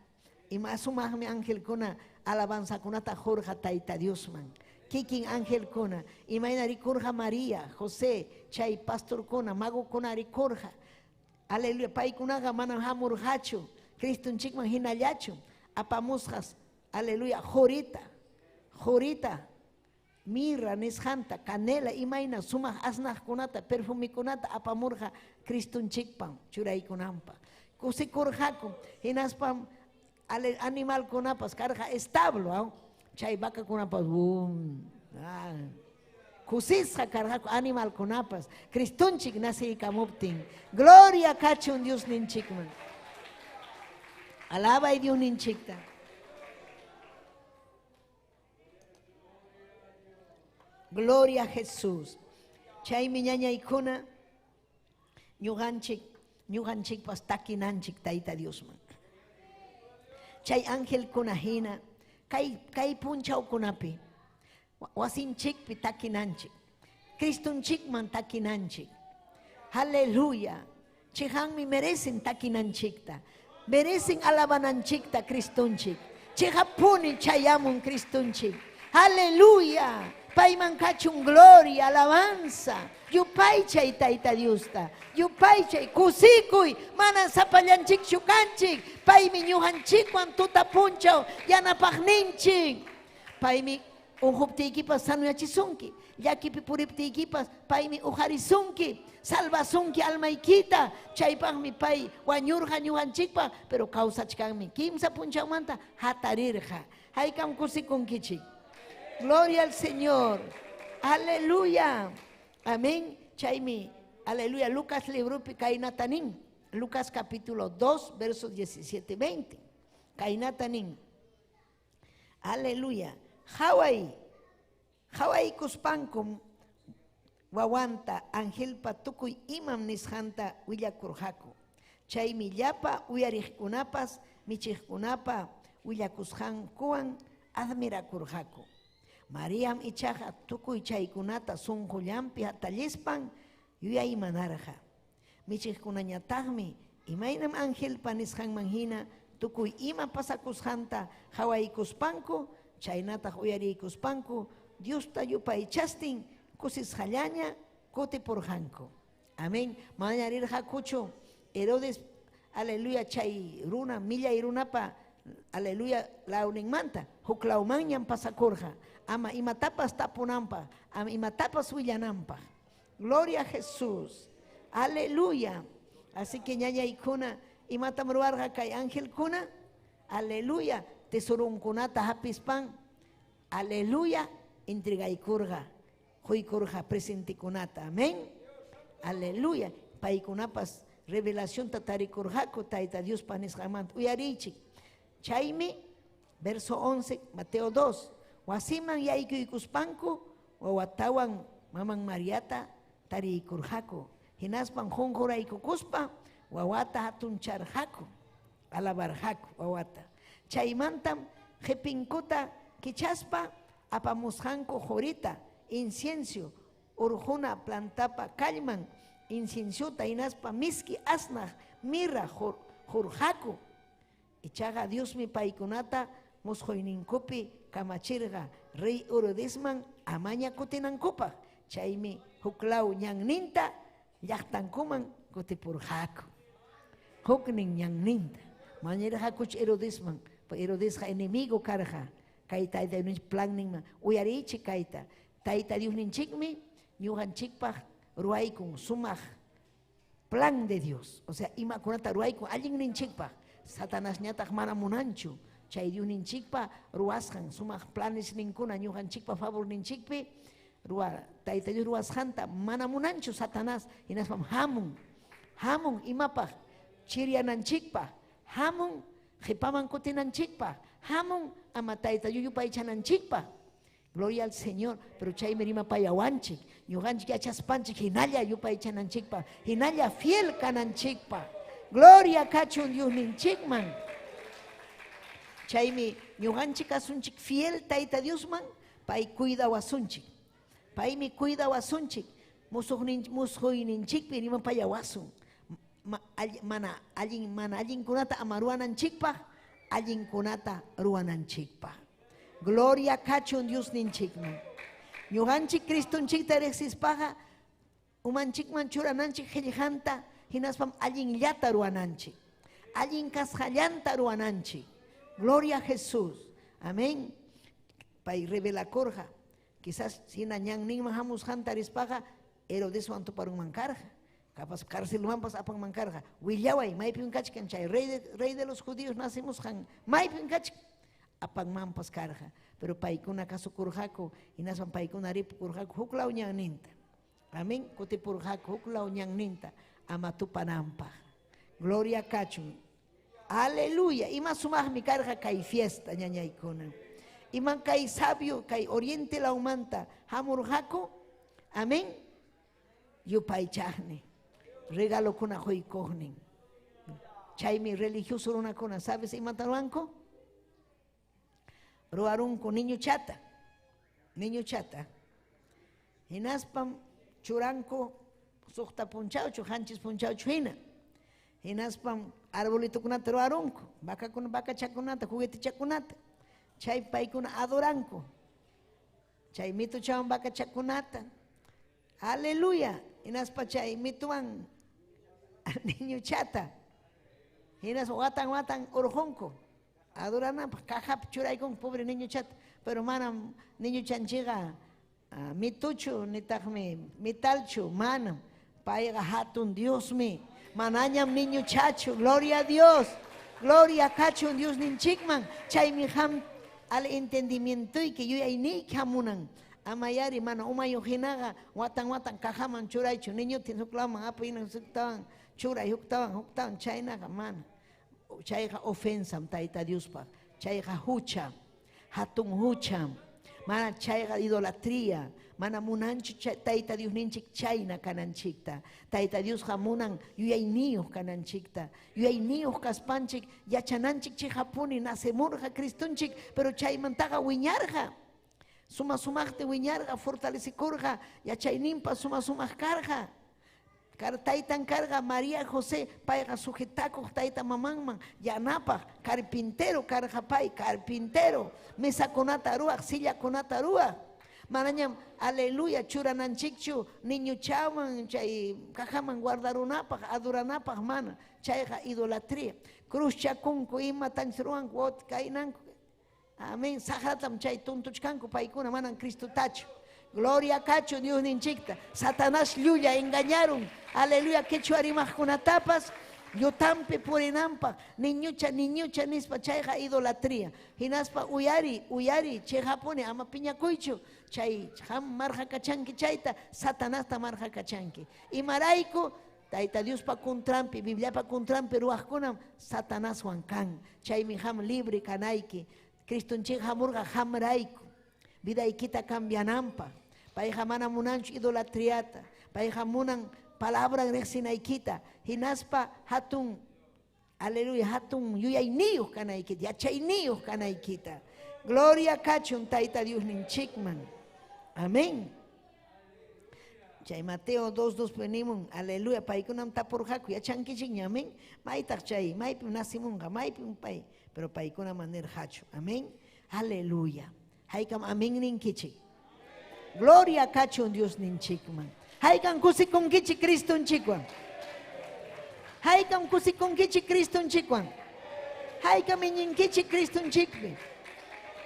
ima sumaqmi angelkuna alabanzakunata qurqa Tayta Diosman. Kikin angelkuna, imayna rikurqa María, José, chay pastorkuna, magokuna rikurqa. Aleluya, paykunaqa manam hamurqachu, Cristonchikman hinallachu, apamusqas, aleluya, qurita, qurita, mirra nisqanta, canela, imayna sumaq asnaqkunata, perfumikunata apamurqa Cristonchikpan churaykunanpaq. Kusikurqaku, hinaspam animalkunapas karqa establo, ¿ah? Chay vacakunapas, bum, ah, kusisqa karqaku animalkunapas, Cristonchik naciykamuptin. Gloria kachun Diosninchikman. Alabay Diosninchikta. Gloria a Jesús. Chaymi ñañaykuna ñuqanchik, ñuqanchikpas takinanchik Tayta Diosman. Chay angelkuna hina kay, kay punchawkunapi wasinchikpi takinanchik, Cristonchikman takinanchik. Aleluya. Chiqanmi merecen takinanchikta, merecen alabananchikta Cristonchik. Chiqapuni chayamun Cristonchik. Aleluya. Payman kachun gloria, alabanza. Yupaychay Tayta Diosta. Yupaychay kusikuy, mana sapallanchikchu kanchik. Paymi ñuqanchikwan tuta punchaw yanapaqninchik. Paymi unquptiykipas sanoyachisunki. Llakipi puriptiykipas paymi uqarisunki, salvasunki almaykita. Chaypaqmi pay wañurqa ñuqanchikpaq, pero kawsachkanmi. Kimsa punchawmanta hatarirqa. Haykam kusikunkichik. Gloria al Señor. Aleluya. Amén. Chaymi, aleluya. Lucas libropi kaynata nin. Lucas capítulo 2, versos 17 y 20. Kaynata nin. Aleluya. Qhaway, qhawaykuspankum wawanta angelpa tukuy imam nisqanta willakurqaku. Chaymi llapa uyariqkunapas michiqkunapa willakusqankuwan admirakurqaku. Mariam ichaqa tukuy chaykunata sunqullanpi hatallispan yuyaymanarqa. Michiqkunañataqmi imaynam angelpa nisqanman hina tukuy ima pasakusqanta qhawaykuspanku, chaynataq uyariykuspanku, Diosta yupaychastin kusisqallaña kutipurqanku. Amén. Manaña rirqakuchu Herodes, aleluya, chay runa, millay runapa, aleluya, lawninmanta, huk lawmanñam pasakurqa, ama imatapas tapunanpaq, ama imatapas willananpaq. Gloria a Jesús. Aleluya. Así que ñañaykuna, imatam ruwarqa kay angelkuna? Aleluya. Tesorunkunata hapispan, aleluya, entregaykurqa, quykurqa presentikunata. Amén. Aleluya. Paykunapas revelacionta tarikurqaku Tayta Diospa nisqanmanta. Uyariychik. Chaymi, verso 11, Mateo 2, wasiman yaykuykuspanku wawatawan maman Mariata tariykurqaku. Hinaspan qunquraykukuspa wawata hatuncharqaku, alabarqaku wawata. Chaymantam qipinkuta kichaspa apamusqanku qurita, incienso, urquna plantapa kallman, inciensota hinaspa miski asnaq mirra qurqaku. Ichaqa Diosmi paykunata musquyninkupi kamachirqa rey Herodesman amaña kutinankupaq. Chaymi huklaw ñanninta llaqtankuman kutipurqaku. Huknin ñanninta. Mañirqakuch Herodesman, Herodesqa enemigo karqa. Kay Tayta Dios planninman uyariychik kayta. Tayta Diosninchikmi ñuqanchikpaq Ruwaykun sumaq plan de Dios. O sea, imakunata ruwaykun allinninchikpaq. Satanasñataq mana munanchu. Chay Diosninchikpa ruwasqan sumaq planesninkuna ñuqanchikpa favorninchikpi ruwa Tayta Dios ruwasqanta mana munanchu Satanás, hinaspam hamun. Hamun imapaq? Chiryananchikpaq. Hamun qipaman kutinanchikpaq. Hamun ama Tayta Dios yupaychananchikpaq. Gloria al Señor, pero chaymi rimapayawanchik, ñuqanchik yachaspanchik hinalla yupaychananchikpaq, hinalla fiel kananchikpaq. Gloria kachun Diosninchikman. Chaymi ñuqanchik kasunchik fiel Tayta Diosman, pay cuidawasunchik. Paymi cuidawasunchik, musquyninchikpi rimapayawasun. Mana allin mana allinkunata ama ruwananchikpaq, allinkunata ruwananchikpaq. Gloria kachun Diosninchikman. Ñuqanchik Cristonchikta riqsispaqa umanchikman churananchik qillqanta, hinaspam allinllata ruwananchik. Allin kasqallanta ruwananchik. Gloria a Jesús. Amén. Pay revelakurqa. Quizás hina ñanninman hamusqanta rispaqa Herodeswan tuparunman karqa. Capaz carcelmanpas apanman karqa. Willaway, maypim kachkan chay rey de los judíos nacimusqan, maypim kachkan apanmanpas karqa. Pero paykuna kasukurqaku, hinaspam paykuna ripukurqaku huklaw ñanninta. Amén. Kutipurqaku huklaw ñanninta ama tupananpaq. Gloria kachun. Aleluya. Ima sumaqmi karqa kay fiesta ñañaykuna. Iman kay sabio, kay oriente lawmanta hamurqaku. Amén. Yupaychaqni. Regalokuna quykuqnin. Chaymi religioso runakuna, ¿sabes imata ruwanku? Ruwarunku niñuchata. Niñuchata. Hinaspam churanku suqta punchawchu, qanchis punchawchu hina. Hinaspam arbolitokunata ruwarunku, vacakuna, vacachakunata, juguetechakunata. Chay paykuna adoranku. Chay mituchawan vacachakunata. Aleluya. Hinaspa chay mituwan niñuchata. Hinaspa watan watan urqunku. Adorananpaq cajapi churaykunku pobre niñuchata. Pero manam niñuchanchikqa mituchu nitaqmi metalchu, manam. Payqa hatun Diosmi. Manañam niñuchachu. Gloria a Dios. Gloria kachun Diosninchikman. Chaymi ham al entendimientoyki yuyayniyki hamunan. Amayari mana umayuq hinaqa watan watan cajaman churaychu niñutin huklaman apaynan huktawan churay huktawan huktawan chaynaqa mana. Chayqa ofensam Tayta Diospaq. Chayqa hucha, hatun hucha. Mana chayqa idolatría. Mana munanchu Tayta Diosninchik chayna kananchikta. Tayta Diosqa munan yuyayniyuq kananchikta. Yuyayniyuq kaspanchik yachananchik chiqapuni nacemurqa Cristonchik, pero chaymantaqa wiñarqa. Suma sumaqta wiñarqa, fortalecikurqa, yachayninpa suma sumaq karqa. Taytan karqa María José, payqa sujetakuq tayta mamanman, yanapaq, carpintero karqa pay, carpintero, mesakunata ruwaq, sillakunata ruwaq. Manañam, aleluya, churananchikchu, niñuchawan, chay cajaman guardarunapaq, adoranapaq, mana, chayqa idolatría. Cruzchakunku, imatanchik ruwanku, kaynanku. Amén, saqratam chay tuntuchkanku paykuna, manan Cristotachu. Gloria kachu Diosninchikta. Satanás llulla engañaron. Aleluya, quechua rimaqkunatapas llutampi purinanpaq. Niñucha, niñucha nispa chayqa idolatría. Hinaspa uyari, uyari, chiqapuni ama piñakuychu. Chay qam marqakachanki chayta, Satanasta marqakachanki. Imarayku Tayta Diospa contranpi, Bibliapa contranpi ruwaqkunam Satanaswan kan. Chaymi qam libre kanayki. Cristonchik hamurqa qamrayku. Vidaykita cambiananpaq. Payqa mana munanchu idolatriata. Payqa munan palabran riqsinaykita. Hinaspa hatun, aleluya, hatun yuyayniyuq kanaykita, yachayniyuq kanaykita. Gloria kachun Tayta Diosninchikman. Amén. Chay Mateo 2:2 penimun, aleluya, paykunam tapurqaku, yachankichikña, amén. Maytaq chay, maypim nacimunqa, maypim pay, pero paykunaman nirqachu, amén. Aleluya. Haykam amén ninkichik. Gloria kachun Diosninchikman. Haykam kusikunkichik Cristonchikwan. Haykam kusikunkichik Cristonchikwan. Haykam iñinkichik Cristonchikpi.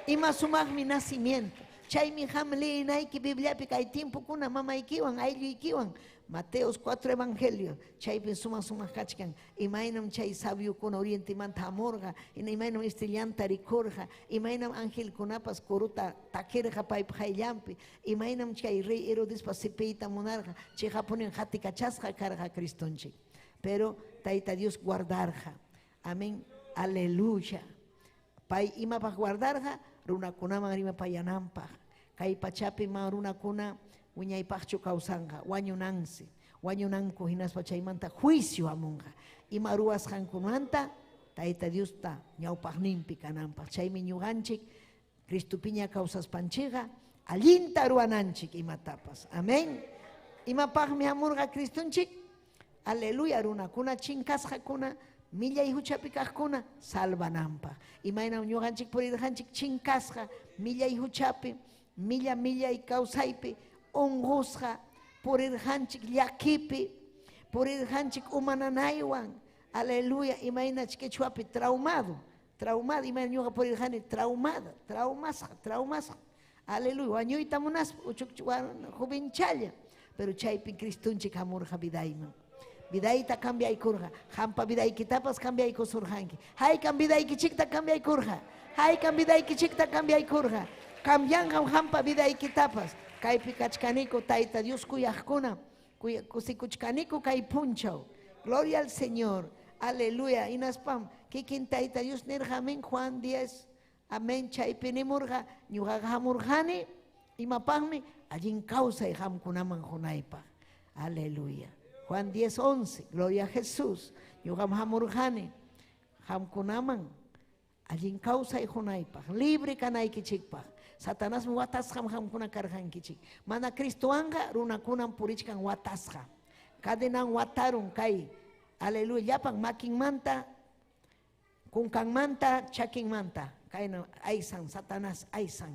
Ima sumaqmi nacimiento. Chaymi qam liyinayki Bibliapi kay tiempokuna mamaykiwan, aylluykiwan. Mateos 4 Evangelio, chaypim sumaq sumaq kachkan. Imaynam chay sabiokuna orientemanta hamurqa, imaynam estrellanta rikurqa, imaynam angelkunapas coruta takirqa paypa qayllanpi, imaynam chay rey Herodespa sipiyta munarqa, cheqapunin qatikachasqa karqa Cristonchik. Pero Tayta Dios guardarqa. Amén. Aleluya. Pay imapaq guardarqa? Runakunaman rimapayananpaq. Kay pachapi ma runakuna wiñaypaqchu kawsanqa, wañunansi, wañunanku hinaspa chaymanta juicio hamunqa. Ima ruwasqankumanta Tayta Diosta ñawpaqninpi kananpaq. Chaymi ñuqanchik Cristopiña kawsaspanchikqa allinta ruwananchik imatapas. Amén. Imapaqmi hamurqa Cristonchik? Aleluya, runakuna chinkasqakuna, millay huchapi kaqkuna salvananpaq. Imaynam ñuqanchik purirqanchik chinkasqa, millay huchapi, milla millay kawsaypi, unqusqa, purirqanchik llakipi, purirqanchik uma nanaywan. Aleluya, imayna quechuapi traumado, traumado, imayna ñuqa purirqani traumada, traumasqa, traumasqa. Aleluya, wañuyta munaspa, uchuk jovenchalla. Pero chaypi Cristonchik hamurqa vidayman. Vidayta cambiaykurqa, qampa vidaykitapas cambiaykusurqanki. Haykam vidaykichikta cambiaykurqa, haykam vidaykichikta cambiaykurqa. Cambianqam qampa vidaykitapas. Kaypi kachkaniku Tayta Dios kuyaqkuna, kusikuchkaniku kay punchaw. Gloria al Señor. Aleluya. Hinaspam kikin Tayta Dios nirqa, amén, Juan 10. Amén, chaypi nimurqa, ñuqaqa hamurqani, imapaqmi allin kawsay qamkunaman qunaypaq. Aleluya. Juan 10, 11. Gloria a Jesús. Ñuqam hamurqani qamkunaman allin kawsay qunaypaq, libre kanaykichikpaq. Satanasmi watasqam qamkuna karqankichik. Mana Cristowanqa runakunam purichkan watasqa. Cadenan watarun kay. Aleluya. Llapan makinmanta, kunkanmanta, chakinmanta. Kayna aysan, Satanás aysan,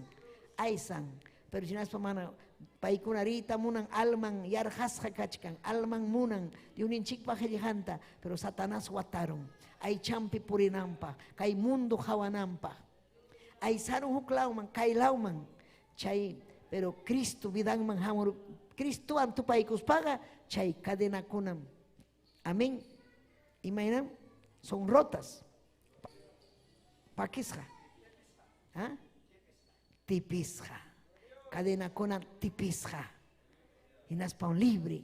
aysan. Pero hinaspa mana paykuna riyta munan alman yarqasqa kachkan, alman munan Diosninchikpa qillqanta, pero Satanás watarun aychanpi purinanpaq, kay mundo qawananpaq. Aysarun huk lawman, kay lawman. Chay, pero Cristo vidanman hamur, Cristowan tupaykuspaqa chay cadenakunam. Amén. Imaynam son rotas. Pakisqa. ¿Ah? Tipisqa. Cadenakuna tipisqa. Hinaspa libre.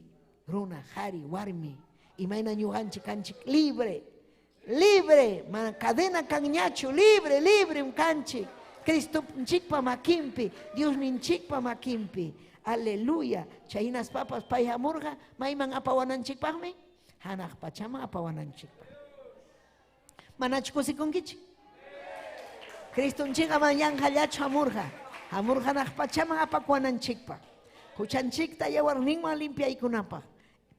Runa, qari, warmi. Imayna ñuqanchik kanchik libre. Libre. Mana cadena kanñachu. Libre, libre un kanchik. Cristonchikpa makinpi, Diosninchikpa makinpi. Aleluya. Chay hinaspapas pay hamurqa mayman apawananchikpaqmi? Hanaq pachaman apawananchikpaq. Manachu kusikunkichik? Cristonchikqa manyanqallachu hamurqa. Hamurqa hanaq pachaman apakuwananchikpaq. Huchanchikta yawarninwan limpiaykunapaq.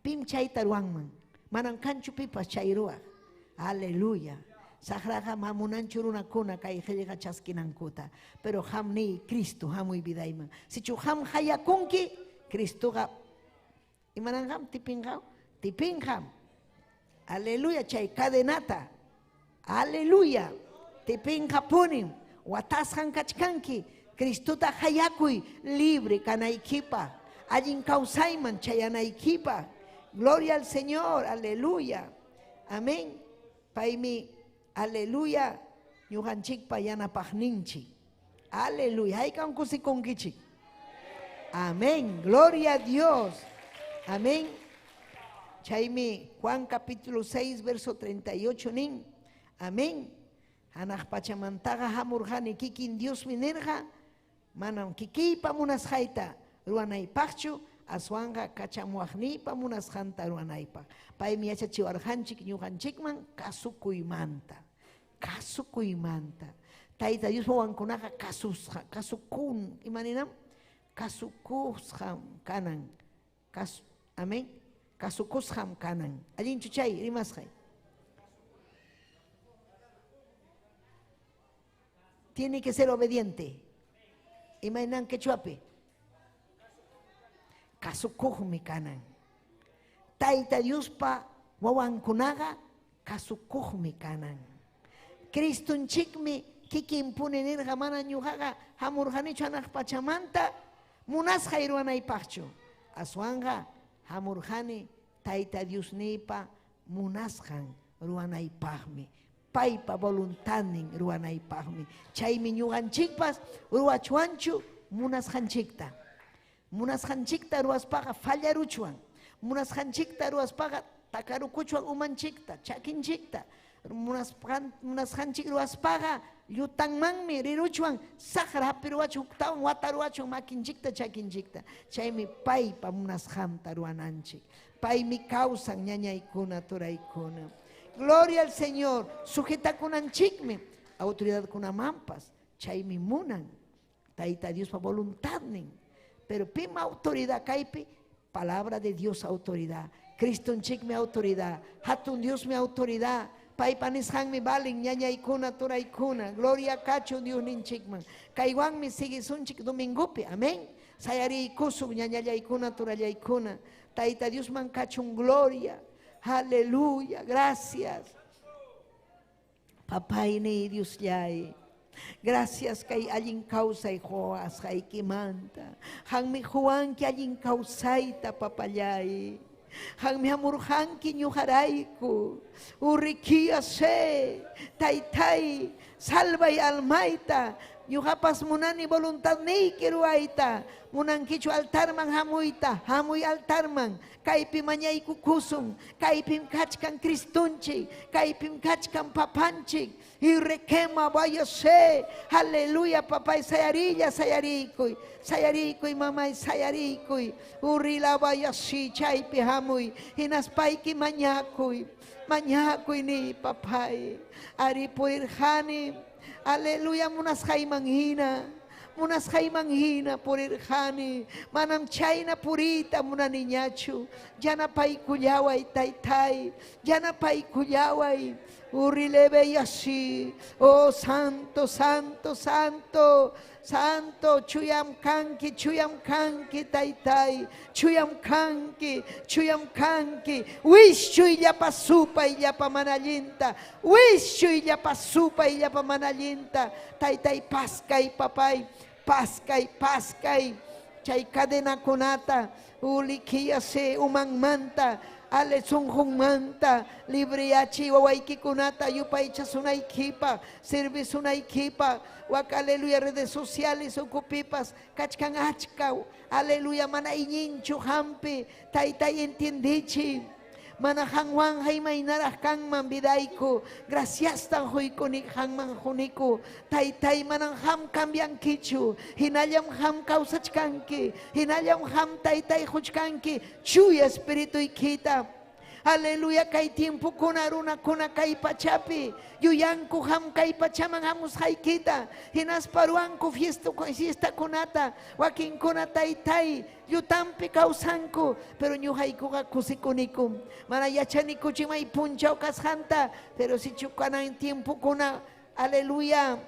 Pim chayta ruwanman. Manam kanchu pipas chay ruwaq. Aleluya. Saqraqa mamunanchu runakuna kay qillqa chaskinankuta. Pero qam niy Cristo hamuy vidayman. Sichu qam hayakunki, Cristoqa imananqam tipinqam? Tipinqam. Aleluya, chay cadenata. Aleluya. Tipinqa punim. Watasqan kachkanki. Cristota hayakuy libre kanaykipaq. Allin kawsayman chayanaykipaq. Gloria al Señor. Aleluya. Amén. Paymi, aleluya, ñuqanchikpa yanapaqninchik. Aleluya. Haykam kusikunkichik. Amén. Gloria a Dios. Amén. Chaymi Juan capítulo 6, verso 38 nin. Amén. Hanaq pachamantaqa hamurqani kikin Diosmi nirqa, manam kikiypa munasqayta ruwanaypaqchu, aswanqa kachamuwaqniypa munasqanta ruwanaypaq. Paymi yachachiwarqanchik ñuqanchikman kasukuymanta. Kasukuymanta. Tayta Dios wawankunaqa kasusqa, kasukun, imaninam? Kasukusqam kanan. Amén. Kasukusqam kanan. Allinchu chay rimasqay. Tiene que ser obediente. Imaynan quechuapi. Kasukuqmi kanan. Tayta Diospa wawankunaqa kasukuqmi kanan. Cristonchikmi Kikinpuni nirqa mana ñuqaqa hamurqanichu hanaq pachamanta munasqay ruwanaypaqchu. Aswanqa hamurqani Tayta Diosniypa munasqan ruwanaypaqmi. Paypa voluntadnin ruwanaypaqmi. Chaymi ñuqanchikpas ruwachwanchu munasqanchikta. Munasqanchikta ruwaspaqa fallaruchwan. Munasqanchikta ruwaspaqa takarukuchwan umanchikta, chakinchikta. Munasqanchik ruwaspaqa llutanmanmi riruchwan, saqra hapiruwachwan, huktawan wataruwachwan makinchikta, chakinchikta. Chaymi paypa munasqanta ruwananchik. Paymi kawsan ñañaykuna, turaykuna. Gloria al Señor. Sujetakunanchikmi autoridadkunamanpas. Chaymi munan Tayta Diospa voluntadnin. Pero pim autoridad kaypi? Palabra de Dios autoridad. Cristonchikmi autoridad. Hatun Diosmi autoridad. Paypa nisqanmi valen ñañaykuna, turaykuna. Gloria kachun Diosninchikman. Kaywanmi siguisunchik domingopi. Amén. Sayariykusun ñañallaykuna, turallaykuna. Tayta Diosman kachun gloria. Aleluya. Gracias. Papayniy Diosllay. Gracias kay allin kawsay quwasqaykimanta. Qanmi quwanki allin kawsayta, papallay. Qanmi hamurqanki ñuqarayku. Urrikiya se, taytay, salvay almayta. Ñuqapas munani voluntadniyki ruwayta. Munankichu altarman hamuyta, hamuy altarman. Kaypi mañaykukusun, kaypim kachkan Cristonchik, kaypim kachkan papanchik. Y requema vaya se, aleluya papay, sayarilla, sayarikuy, sayarikuy mamay, sayarikuy. Urrila vaya si, chaypi hamuy, hinaspayki mañakuy, mañakuy ni papay. Ari purirqani, aleluya munasqayman hina. Munasqayman hina purirqani, manam chayna puriyta munaniñachu. Yanapaykullaway taytay, yanapaykullaway. Urrilebeyasi, oh santo, santo, santo, santo, chuyam kanki, chuyam kanki, taytay, chuyam kanki, chuyam kanki. Wischuy llapa supay, llapa mana allinta, wischuy llapa supay, llapa mana allinta. Taytay, paskay, papay, paskay, paskay. Chay cadenakunata, ulikiyase umanmanta, ale sunqunmanta, libriyachi wawaykikunata, yupaychasunaykipaq, servisunaykipaq, wak aleluya redes sociales ukupipas, kachkan achka, aleluya mana iñinchu hampi, taytay entiendichi. Mana hanwan imaynaraq kanman vidayku. Graciastan huykuni hanman huniku. Taytay manan ham cambiankichu. Hinallam ham kawsachkanki. Hinallam ham taytay huchkanki. Chuya espirituykita. Aleluya kay tiempokuna runakuna kay pachapi. Yuyanku ham kay pachaman hamusqaykita. Hinaspa ruwanku fiestakunata. Wakinkuna taytay llutampi kawsanku. Pero ñuqaykuqa kusikunikum. Mana yachanikuchu imay punchaw kasqanta. Pero sichu kanan tiempokuna, aleluya,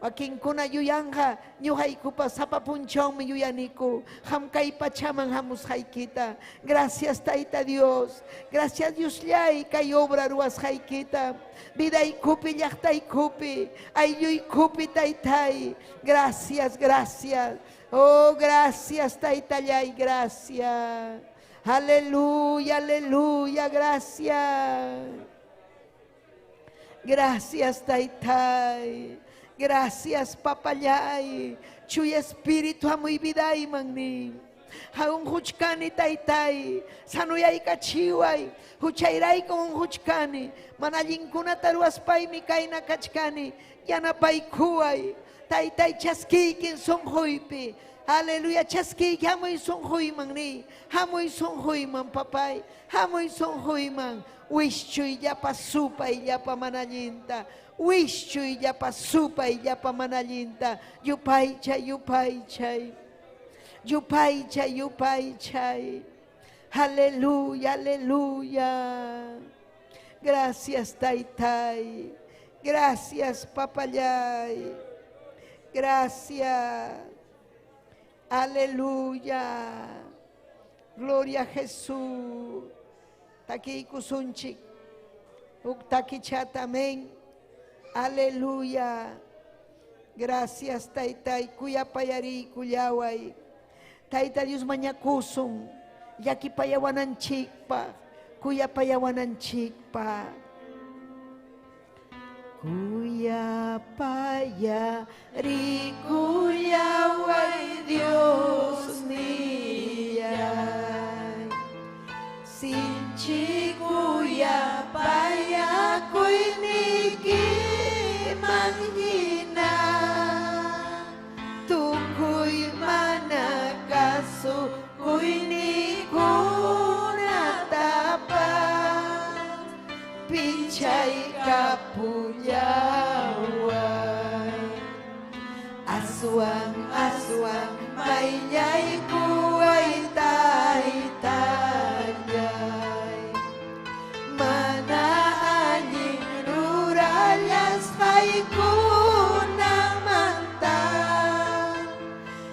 wakinkuna yuyanqa ñuqaykupas sapa punchawmi yuyaniku. Ham kay pachaman hamusqaykita. Gracias Tayta Dios. Gracias Diosllay kay obra ruwasqaykita. Vidaykupi, llaqtaykupi, aylluykupi taytay. Gracias, gracias. Oh, gracias Taytallay, gracias. Aleluya, aleluya, gracias. Gracias Taytay. Gracias papallay. Chuya espíritu hamuy vidayman nin. Unquchkani taytay, sanuyaykachiway, huchayrayku unquchkani, mana allinkunata ruwaspaymi kayna kachkani, yanapaykuway, taytay chaskiykin sunquypi, aleluya chaskiyki hamuy sunquyman ni, hamuy sunquyman papay, hamuy sunquyman, wischuy llapa supay llapa mana allinta, wischuy llapa supay llapa mana allinta, yupaychay, yupaychay. Yupaychay, yupaychay. Aleluya, aleluya. Gracias, Taytay. Gracias, papallay. Gracias. Aleluya. Gloria a Jesús. Takiykusunchik. Huk takichata, amén. Aleluya. Gracias taytay, kuyapayariykullaway. Tayta Dios mañakusun, llakipayawananchikpaq, kuyapayawananchikpaq. Kuyapayariykullaway Dios nillay. Sinchi kuyapayakuynikiman hina, tukuy mana kasukuynikunatapas pichaykapullaway. Aswan aswan mayllaykuway taytallay, mana allin rurallasqaykunamanta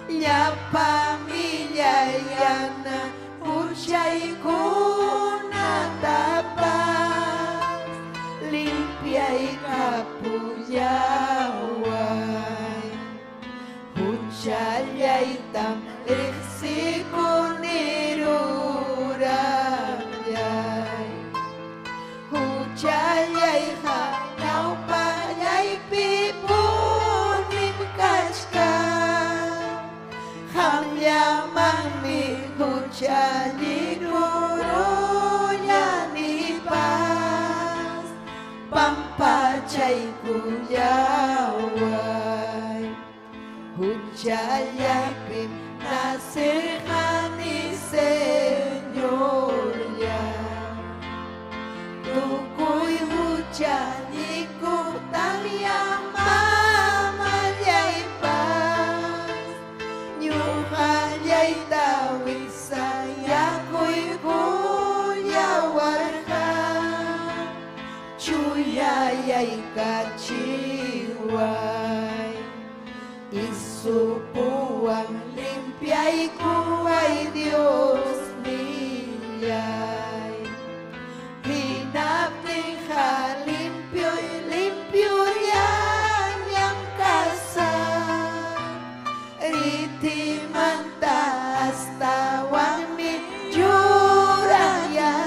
llapa millayana huchaykunatapas limpiaykapullaway. Huchallaytam riqsikuni rurallay, huchallayqa ñawpallaypi punim kachkan, qamllamanmi huchallikuruyanipas pampachaykullaway. Huchallapim nacirqani Señorlla, tukuy huchallikuqtam mamallaypas, ñuqallayta wisayakuykullawarqa, chuyayaykachiway. Isupuwan limpiaykuway Dios nillay, hinaptinqa limpio limpiollañam kasaq, ritimanta astawanmi yuraqyasaq,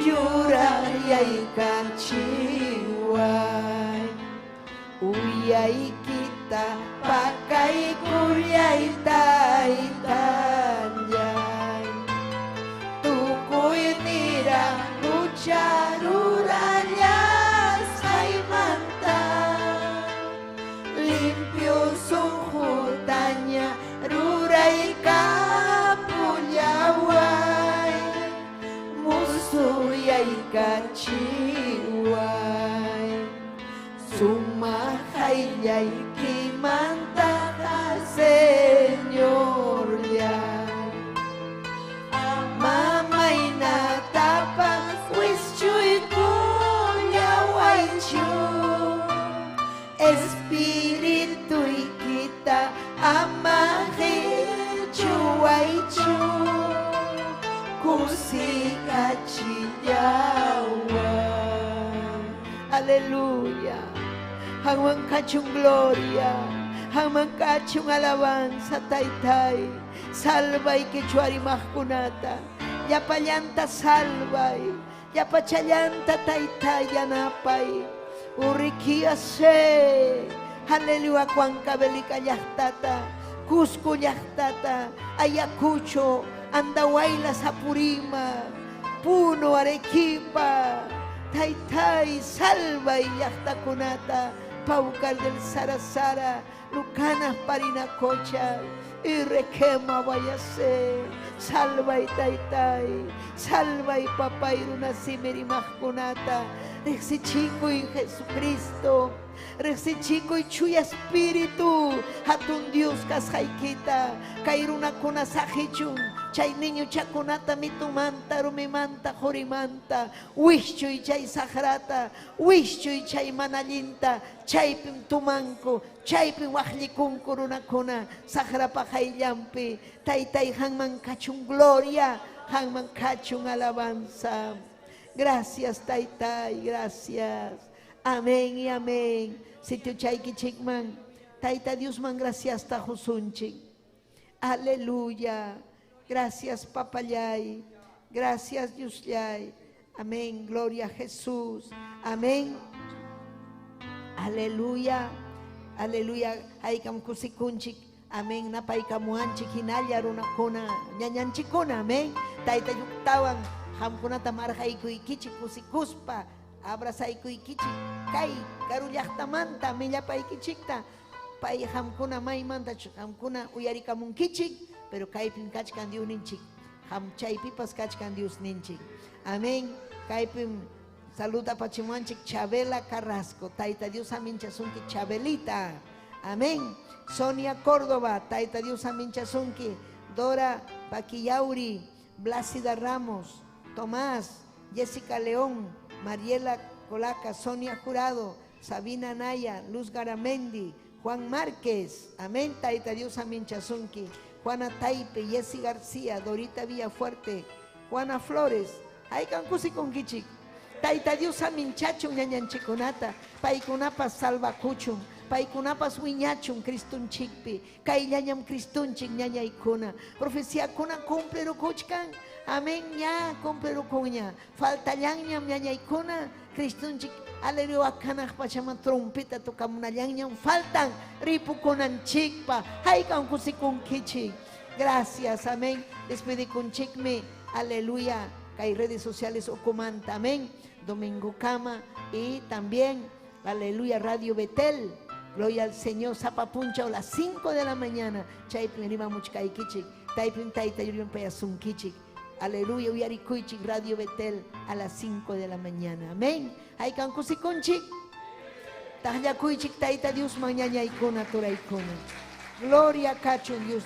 yuraqyaykachiway. Uyaykita pakaykullay taytallay, tukuy niraq hucha rurallasqaymanta limpio sunqutaña ruraykapullaway, musuyaykachiway. Sumaq hayllaykimantaqa Señorlla, ama maynatapas wischuykullawaychu, espirituykita ama qichuwaychu, kusikachillaway. Aleluya. Hanman kachun gloria, hanman kachun alabanza, taytay. Salvay quechuarimaqkunata, llapallanta salvay, llapachallanta taytay yanapay. Urrikiase, aleluya, Huancavelica llaqtata, Cusco llaqtata, Ayacucho, Andahuaylas, Apurímac, Puno, Arequipa, Taytay, salvay llaqtakunata, Paucar del Sarasara, Lucanas, Parinacocha, y requema vayase, salvay taytay, salvay papay runasimirimakkunata, riqsichikuy Jesucristo, riqsichikuy chuya espíritu, hatun Dios kasqaykita, kay runakuna saqichun, chay niñuchakunata mitumanta, rumimanta, qurimanta, wischuy chay saqrata, wischuy chay manallinta, chaypim tumanku, chaypim waqllikunku runakuna, saqrapa hayllanpi, taytay hanman kachun gloria, hanman kachun alabanza. Gracias, taytay, gracias. Amén y amén. Sitiochaykichikman Tayta Diosman graciasta qusunchik. Aleluya. Gracias, papallay. Gracias, Diosllay. Amén. Gloria a Jesús. Amén. Aleluya. Aleluya. Haykam kusikunchik. Amén. Napaykamuanchik hinalla runakuna ñañanchikuna. Amén. Tayta yuktawan qamkunata marqaykuykichik kusikuspa abrazaykuykichik kay karu llaqtamanta millapaykichikta pay qamkuna maymanta qamkuna uyarikamunkichik, pero kaypim kachkan Diosninchik, qam chaypipas kachkan Diosninchik. Amén. Kaypim salud apachimuanchik Chabela Carrasco. Tayta Dios aminchasunki Chabelita. Amén. Sonia Córdoba, Tayta Dios aminchasunki. Dora Paquillauri, Blácida Ramos, Tomás, Jessica León, Mariela Colaca, Sonia Jurado, Sabina Naya, Luz Garamendi, Juan Márquez, amén, Tayta Dios aminchasunki, Juana Taipe, Jessy García, Dorita Villafuerte, Juana Flores, haykan kusikunkichik. Tayta Dios aminchachun ñañanchikunata, paykunapas salvakuchun, paykunapas wiñachun Cristunchikpi, kayllañam Cristunchik ñañaykuna, profeciakuna cumplirukuchkan, amén, ña cumplirukunña, faltallanñam ñañaykuna, Cristunchik, aleluya, kanaq pachaman trompeta tocamunallanñam, faltan ripukunanchikpa, haykan kusikunkichik. Gracias, amén. Despedikunchikmi, aleluya, kay redes sociales ukumanta, amén. Domingo Kama y también, aleluya, Radio Betel. Gloria al Señor, Zapapuncha a las 5 de la mañana. Chaypin rimamuchkaykichik, taypin tayta yurimpayasunkichik. Aleluya, uyarikuychik, Radio Betel a las 5 de la mañana. Amén. Haykan kusikunchik. Taqllakuychik tayta Dios mañañaykuna turaykuna. Gloria kachun Dios.